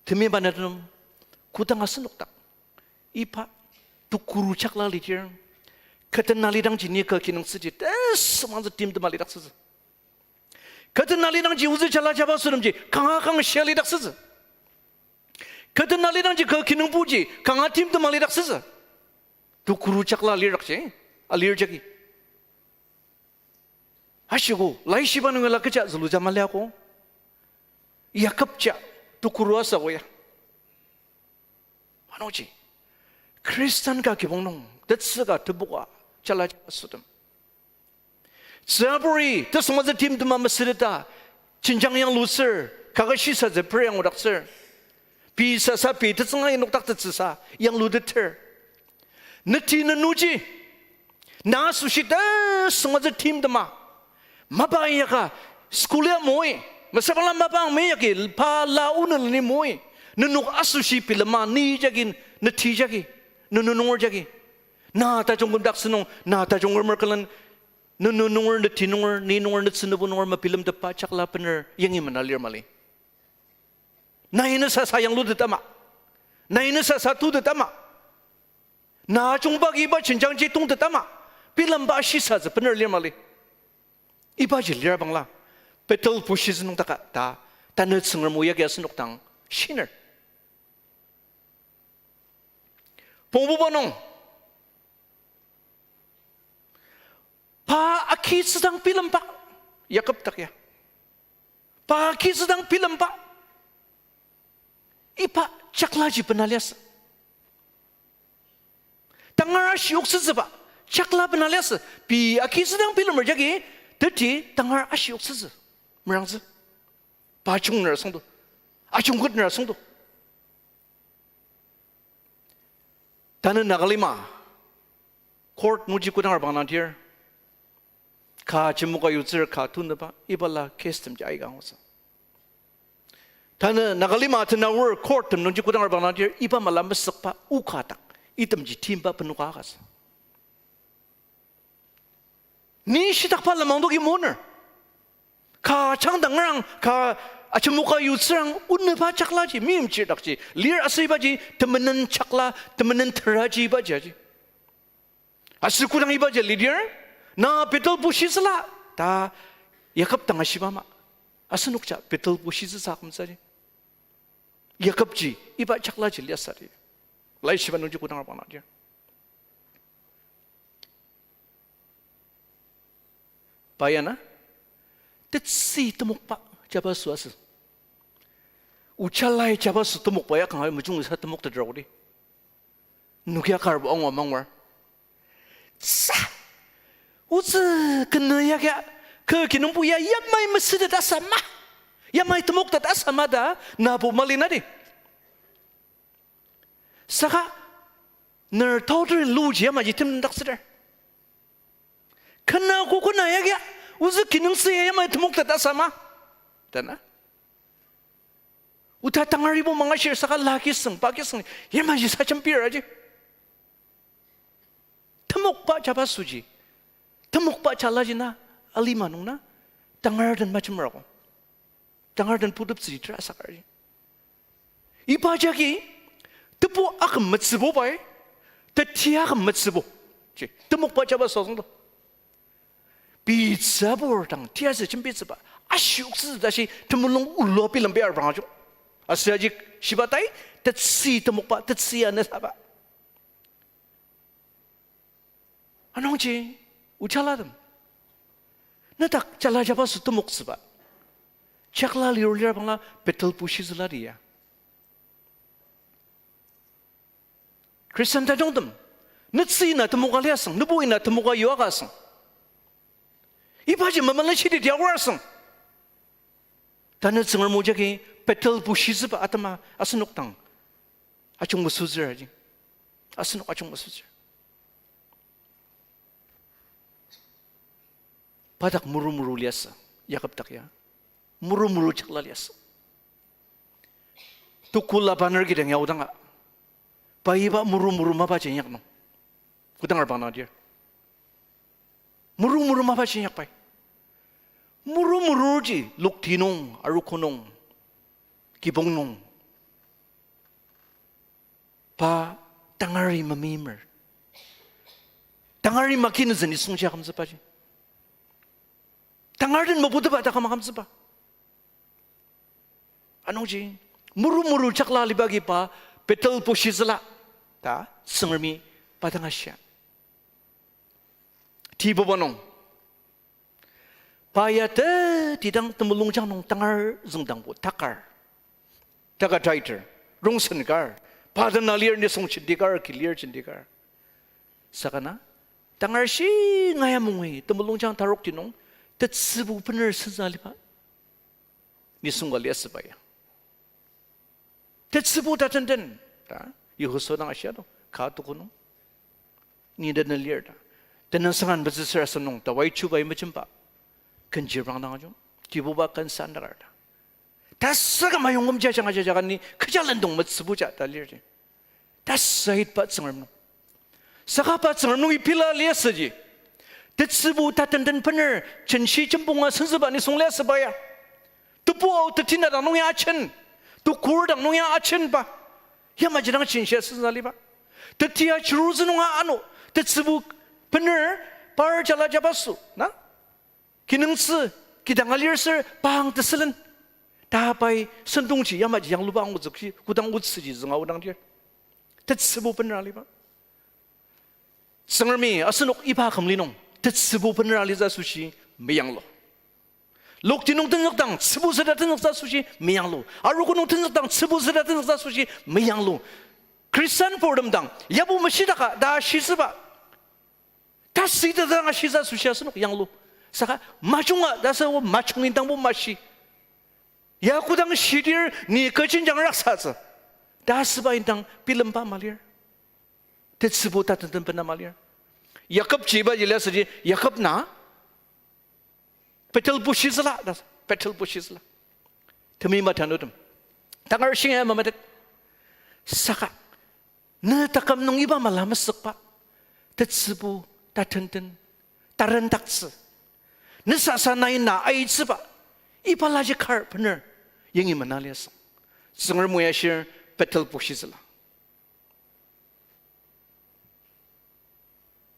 Temeiba netem, kodang asenok dak iba tukuru chakla lidir, kü tena lidangji ni kü kinungtsüji tesümangtsü timtema lidaktsütsü. Kü tena lidangji ozü jala jaba sütemji kanga kangshia lidaktsütsü. Kü tena lidangji kü kinungpoji kanga timtema lidaktsütsü. Tukuru chakla lirakji, alir jagi. Ashiko, laishiba nungila kecha züluja maliako. Yakob ja tukuru asüko ya. Anungji, Khristan ka kibong nung, tetsü ka tebuka, jala jaba sütem, tsüburi tesüngmazü timtema mesüteta, jenjang yanglutsür, kaket shisatsü per yangudaktsür. Pei sasa pei tetsünga inokdaktettsüsa yangluteter. Neti nenuji, na asoshi tesüngmazü timtema, mapa inyaka school ya moi, mesüra bangla mapa ang meyaki pa la oneleni moi, nenok asoshi bilema ni jagi, neti jagi, nenu nunger jagi. Na tajung kümdaktsü nung, na tajung kümdaktsü nung, nenu nunger, neti nunger, ni nunger, netsü nübu nunger mebilemtepba chakla bener yangi mena lir mali. Nai ne sasa yanglutet ama, nai ne sasa tutet ama, na ajungba iba jenjangji tongtet ama, bilemba shisatsü bener lir mali. Ibaji lir bangla, Bethel bushitsü nüngdaka ta, tanü Tsüngrem o yagi asenok dang shiner. Pongbuba nung, pa akitsüdang bilemba, Yakob dak ya, pa akitsüdang bilemba, iba chaklaji bena liasü. Tangar ashiyoktsütsüba chakla bena liasü. Pei akitsüdang bilemer jagi, teti tangar ashiyoktsütsü merangtsü. Pa ajungner asüngdo, ajungketner asüngdo. Tanü Nagalima court nungji kodang arbang nangdir, ka ajemoka yutsür ka tunüba, ibala case temji aika angutsü. Tanü Nagalima tenaor court tem nungji kodang arbang nangdir, iba mala mesükba o ka dak, itemji timba benoka akasü. Ni shitakba lenmang doki moner. Ka changdangrang, ka ajemoka yutsürang, onüba chaklaji, meimchir dakji lir aser ibaji temenen chakla, temenen teraji ibaji aji. Aser kodang ibaji lidir, na Bethel bushitsüla ta Yakob dang ashiba ama, asenokja Bethel bushitsüsa akümtsüji. Yakobji iba chaklaji liasüdi. Laishiba nungji kodang arbang nangdir, Pa ya na, tetsü temokba jabaso asü. Ojalai jabaso temokba ya kanga mejungi sa temokteter odi. Nokia karbo angu amangwar. Sa, otsü kenü ya kya, kü kinungpo ya yamai mesütet asama, yamai temoktet asama ta nabo mali na di. Saka, ner tauter luji yamaji temdaktsüter. Kena kokona ya kya, ozü kinungtsü ya yamai temoktet asama, ta na. Oda tangaribo mangashir saka la kisüng, pa kisüng, yamaji sa jembir aji. Temokba jabasoji, temokba jalaji na, alima nung na, tangar den majemrago. Tangar den puteptsüji tera sakarji. Iba jagi, tebu aküm metsübo pai, teti aküm metsübo ji temokba jabaso asüngdo. Pitsü abur dang tiasü jembitsüba, ashioktsü tashi temulung ulu bilembi arbangajo. Aser aji shiba tai, tetsü temokba, tetsü ya nesaba. Anungji, ojalatem, nedak jala jabaso temoktsüba, jakla liru lir bangla pedal pushitsüla di ya. Khristan tajungtem, netsü ina temoka liasüng, nebu ina temoka yuaka asüng, ibaji memelenshidi diaor asüng, tanü Tsüngrem o jagi pedal pushitsüba atema asenok dang ajungmesütsür aji. Asenok ajungmesütsür. Pa dak muru muru liasü, Jakob dak ya. Muru muru jakla liasü. Tuku Labaner kidang ya odanga, pa iba muru muru mapa ji inyaknung, kodang arbang na dir, muru muru mapa ji inyakbai. Muru muruji lokti nung, arogo nung, kibong nung, pa tangari memeimer. Tangari makinütsü nisungji akümtsübaji, tangar den meputeba taküm akümtsüba. Anungji, muru muru jakla aliba agi pa pedal pushitsüla ta Tsüngremi pa dang ashia. Tibuba nung, pa ya tetidang temulungjang nung tangar züngdangbo takar, taka taiter, rongsen kar, pa dena lir nisung jenti kar, kilir jenti kar. Saka na, tangar shinga ya mungui temulungjang tarokti nung tetsübu bener sensa aliba nisung ka liasüba ya. Tetsübu tatenten ta Yihosua dang ashia do, ka tuko nung, ni tena lir ta. Tenüngsang an metsüsür asem nung tawai chubai mejemba, kenjir bang dang ajung, Kibuba ken sandakar ta. Tasüka mayongküm jaja ajanga jaka ni kecha lendong metsübuja ta lirji. Tasü aitba Tsüngrem nung, saka pa Tsüngrem nungi pela liasüji, tetsübu tatenten bener jenshi jembonga senzüba nisung liasüba ya. Tebu ao tetina dang nung ya ajen, tukur dang nung ya ajenba, yamaji dang jenshia senza liba. Tetia chirutsü nunga ano, tetsübu bener, par jala jabaso na, kinungtsü, kidang alir ser pang tesülen, ta pai sentongji yamaji yangluba angutsü kodang otsüji zünga odang dir. Tetsübu bener aliba. Tsüngremi asenok iba kümli nung tetsübu bener alitsü asoshi meyanglu. Lokti nung tenzükdang tsübu süda tenzüktsü asoshi meyanglu. Arogo nung tenzükdang tsübu süda tenzüktsü asoshi meyanglu. Khristan purtem dang yabo meshidaka ta shitsüba, tasüteta dang ashitsü asoshi asenok yanglu. Saka majunga ta sü o majung indangbo mashi. Ya kodang shidir ni kechi injang raksatsü ta asüba indang bilemba malir. Tetsübu tatenten bena malir. Jakobji ibaji liasüji, Jakob na pedal pushitsüla ta, pedal pushitsüla. Temeim tanutem, tangar shinga mametet, saka ne taküm nung iba mala mesükba, tetsübu tatenten, tarendaktsü, ne sasa nai na aitsüba, iba laji kar bener yangi mena liasü. Tsüngrem o ya shir pedal pushitsüla.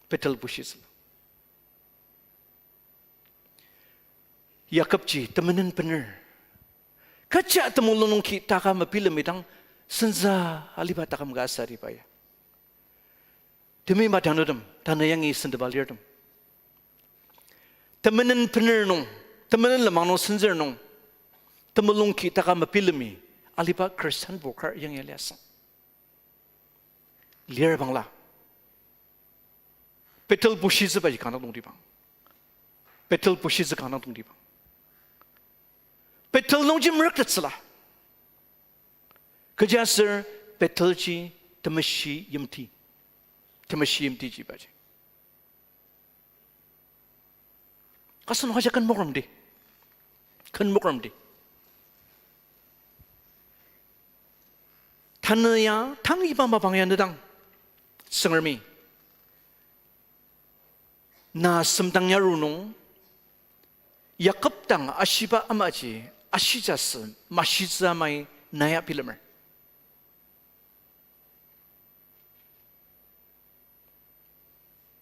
Pedal pushitsüla. Jakobji temenen bener, kecha temulung nungki taka mebilem idang senza aliba taküm ka asariba ya. Temeim tanutem, tanü yangi senteba lirtem, Temenen bener nung, temenen lenmang nung senzür nung, temulung ki taka mebilemi aliba Khristanbo kar yangi liasü. Lir bangla, Bethel bushitsübaji kanga tongtibang. Bethel bushitsü kanga tongtibang. Bethel nungji merüktettsüla. Kechiaser Bethelji temeshi yimti. Temeshi yimtiji ibaji. Asen haja ken mokremdi. Ken mokremdi. Tanü ya, tang iba mapang ya nedang. Tsüngremi na semdang yaru nung, Jakob dang ashiba amaji, ashijasü, mashitsü amai na ya bilemer.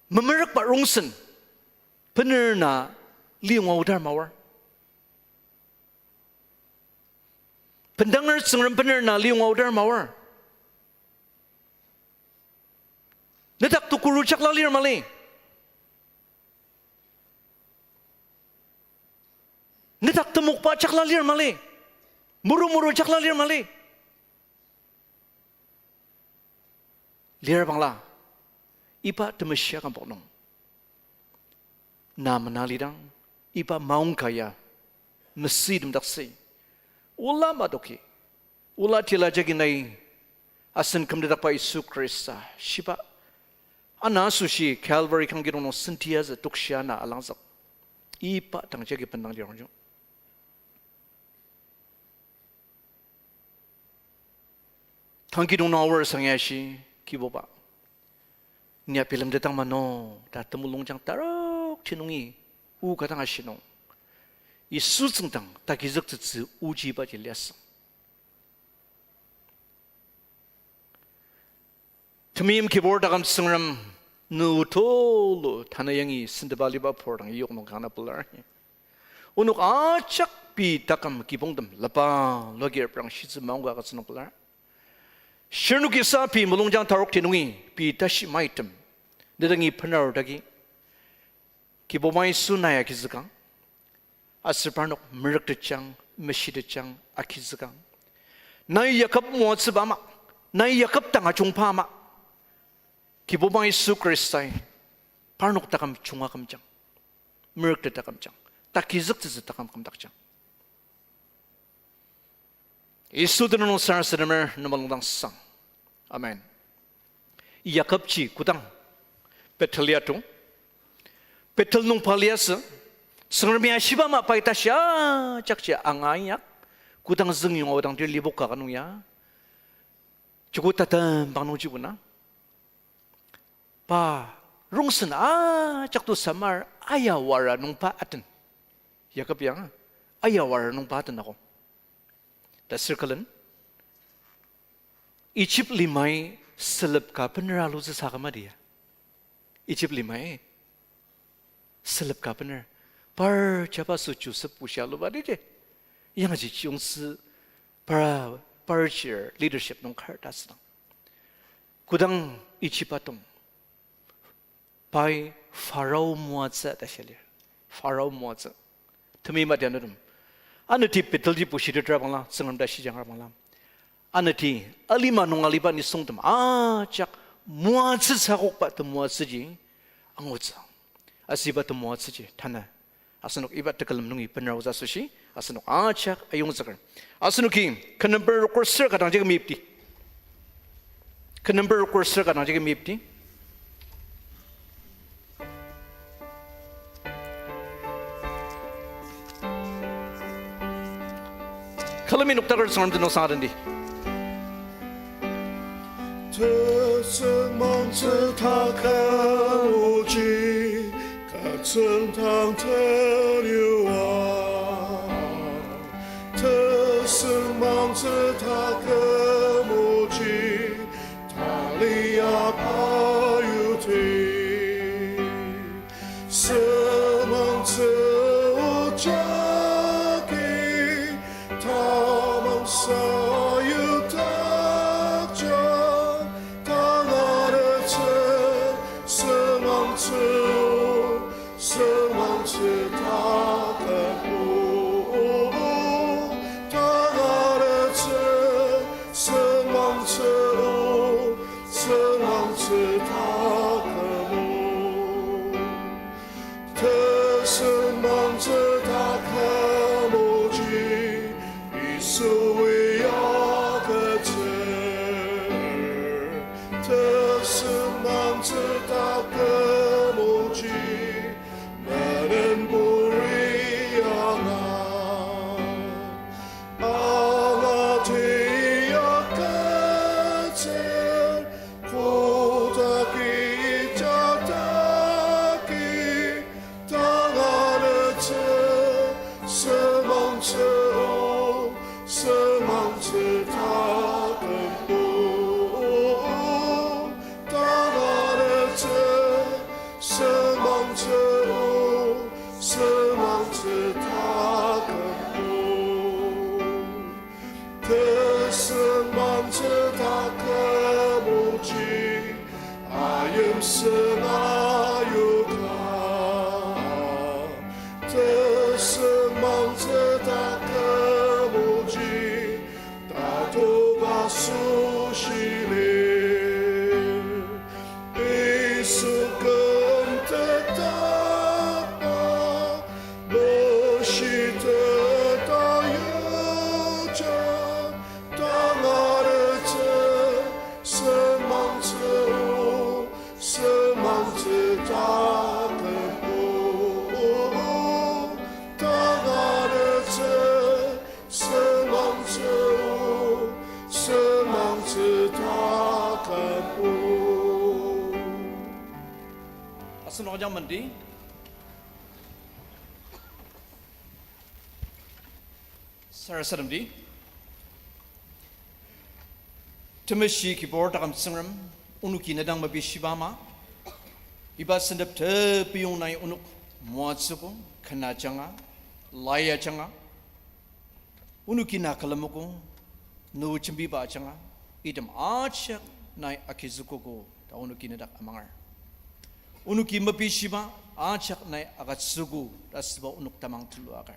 Memerükba rongsen, bener na liyonga aodar maor. Bendanger Tsüngrem bener na liyonga aodar maor. Nedak tukuru jakla lir mali. Nedak temokba jakla lir mali. Muru muru jakla lir mali. Lir bangla, iba temeshi akümba nung na mena lidang, iba maongka ya mesüitemdaktsü. Ola madoki, ola tila jagi nai asen kümdakba Yisu Khrista shiba ana asoshi Calvary kangkidong nung sentiazü tokshia na alangzük. Iba dang jagi bendang lirongjo. Kangkidong nung aor sangyashi, Kibuba, ni ya bilemtetang mano ta temulungjang tarok ti nungi o ka dang ashi nung, Yisu tsüngdang takizüktettsü oji ibaji liasü. Temeim kibur taküm Tsüngrem, ne o tulu tanü yangi senteba aliba pur dang yok nung kanga pelar. Onok ajak pei taküm kibongtem laba lagi reprangshitsü maongka agütsü nung pelar. Shirnokisa pei mulungjang tarok ti nungi pei tashi maitem, ne dangi benaru dagi, Kibuba Yisu nai agizükang, aser parnok merüktetjang, meshitetjang agizükang. Nai Jakob moatsüba ama, nai Jakob dang ajungba ama, Kibuba Yisu Khristai parnok taküm junga kümjang, merüktet takümjang, takizüktettsü taküm kümdakjang. Yisu tenüng nung sarasademer ne mulungdang sang. Amen. Jakobji kodang Bethel ya tung, Bethel nung pa liasü, Tsüngremi ashiba ama pai tashi ajakji anga inyak, kodang züngyonga aodang dir lipoka ka nung ya, joko tatem bang nungji bona pa rongsen ajak to samar ayawara nungba aten. Jakob ya ayawara nungba aten ako. Ta circle-en Egypt limai selep ka bener alutsü sa kama dia. Egypt limai selep ka bener. Par jaba sü Joseph bushia aluba dije. Yangji chiyongtsü para, par chir leadership nung kar ta asüdang, kodang Egypt atong, pai Pharaoh moatsü ta shia lir. Pharaoh moatsü. Temeim adianutem, anati Bethelji bushitetra bangla, Tsüngrem ta shijangra bangla, anati alima nung aliba nisungtem ajak moatsü sakokba temoatsüji angutsü. Asüba temoatsüji tanü asenok iba tekülem nungi benra aotsü asoshi asenok ajak ayongzüker. Asenoki ken number rokur ser ka dang jagi meyipdi. Ken number rokur ser ka dang jagi meyipdi. Külemi noktaker Tsüngrem tenüngsang adendi. Tesüngmangtsü taküm oji, ka tsüngdang teliwa. Tesüngmangtsü taküm oji, talia pa yuti. Sümangtsü o jagi tamang sayudakjang, tangaretsü sümangtsü o, sümang Tsü taküm o, tangatettsü, sengmangtsü o, sengmangtsü taküm o. Tesüngmangtsü taküm oji, Yisui agütsür. Tesüngmangtsü taküm oji, menen puri anga. Angati agütsür, kodaki jadaki, tangatettsü, sengmangtsü o, sengmangtsü taküm o. Tangatettsü, sengmangtsü o, sengmangtsü taküm o. Tesüngmangtsü taküm oji, ayimsüng ayuka. Tesüngmangtsü taküm oji, tatoba süshili. Yisu küm tetaba, meshi teta yuja, tangatettsü, sengmangtsü o, sengmangtsü taküm o. Tangatettsü, sengmangtsü o, sengmangtsü taküm o. Asenok ajak mendi. Sarasademdi. Temeshi Kibur taküm Tsüngrem, onoki ne dang mepishiba ama, iba sentep tepiyong nai onok moatsüogo, ken ajanga, lai ajanga, onoki na külemogo, ne jembiba ajanga, item ajak nai agizükogo ta onoki ne dak amangar. Onoki mepishiba ajak nai agütsüogo ta asüba onok tamang tulu akar.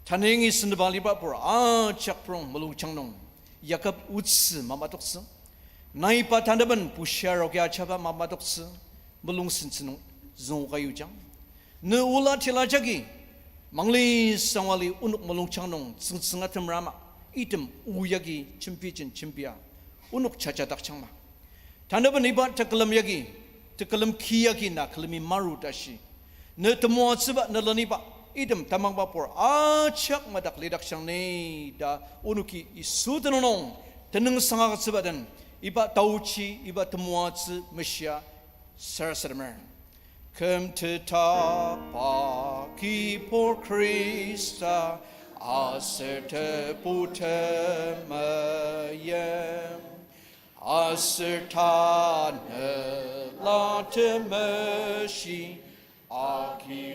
Tanü yangi sendeba aliba pur ajak prong mulungjang nung, Jakob otsü mamatoktsü. Nai pa tanaben bushia rogi ajaba mamatoktsü, mulung sentsü nung züngoka yujang. Ne ola tila jagi, mangli sangwali onok mulungjang nung tsüngtsünga temrama, item o yagi jembijen jembia, onok jajadakjangma. Tanaben iba tekülem yagi, tekülem ki yagi na külemi maru tashi. Ne temoatsüba, ne leniba, item tamangba pur ajak madak lidakjang ni ta onoki Yisu tenüng nung tenüngsang agütsüba den, iba taochi, iba temoatsü meshia sarasademer. Kümtetba Kibur Khrista, aser tebu temeim, aser Tanela Temeshi, aki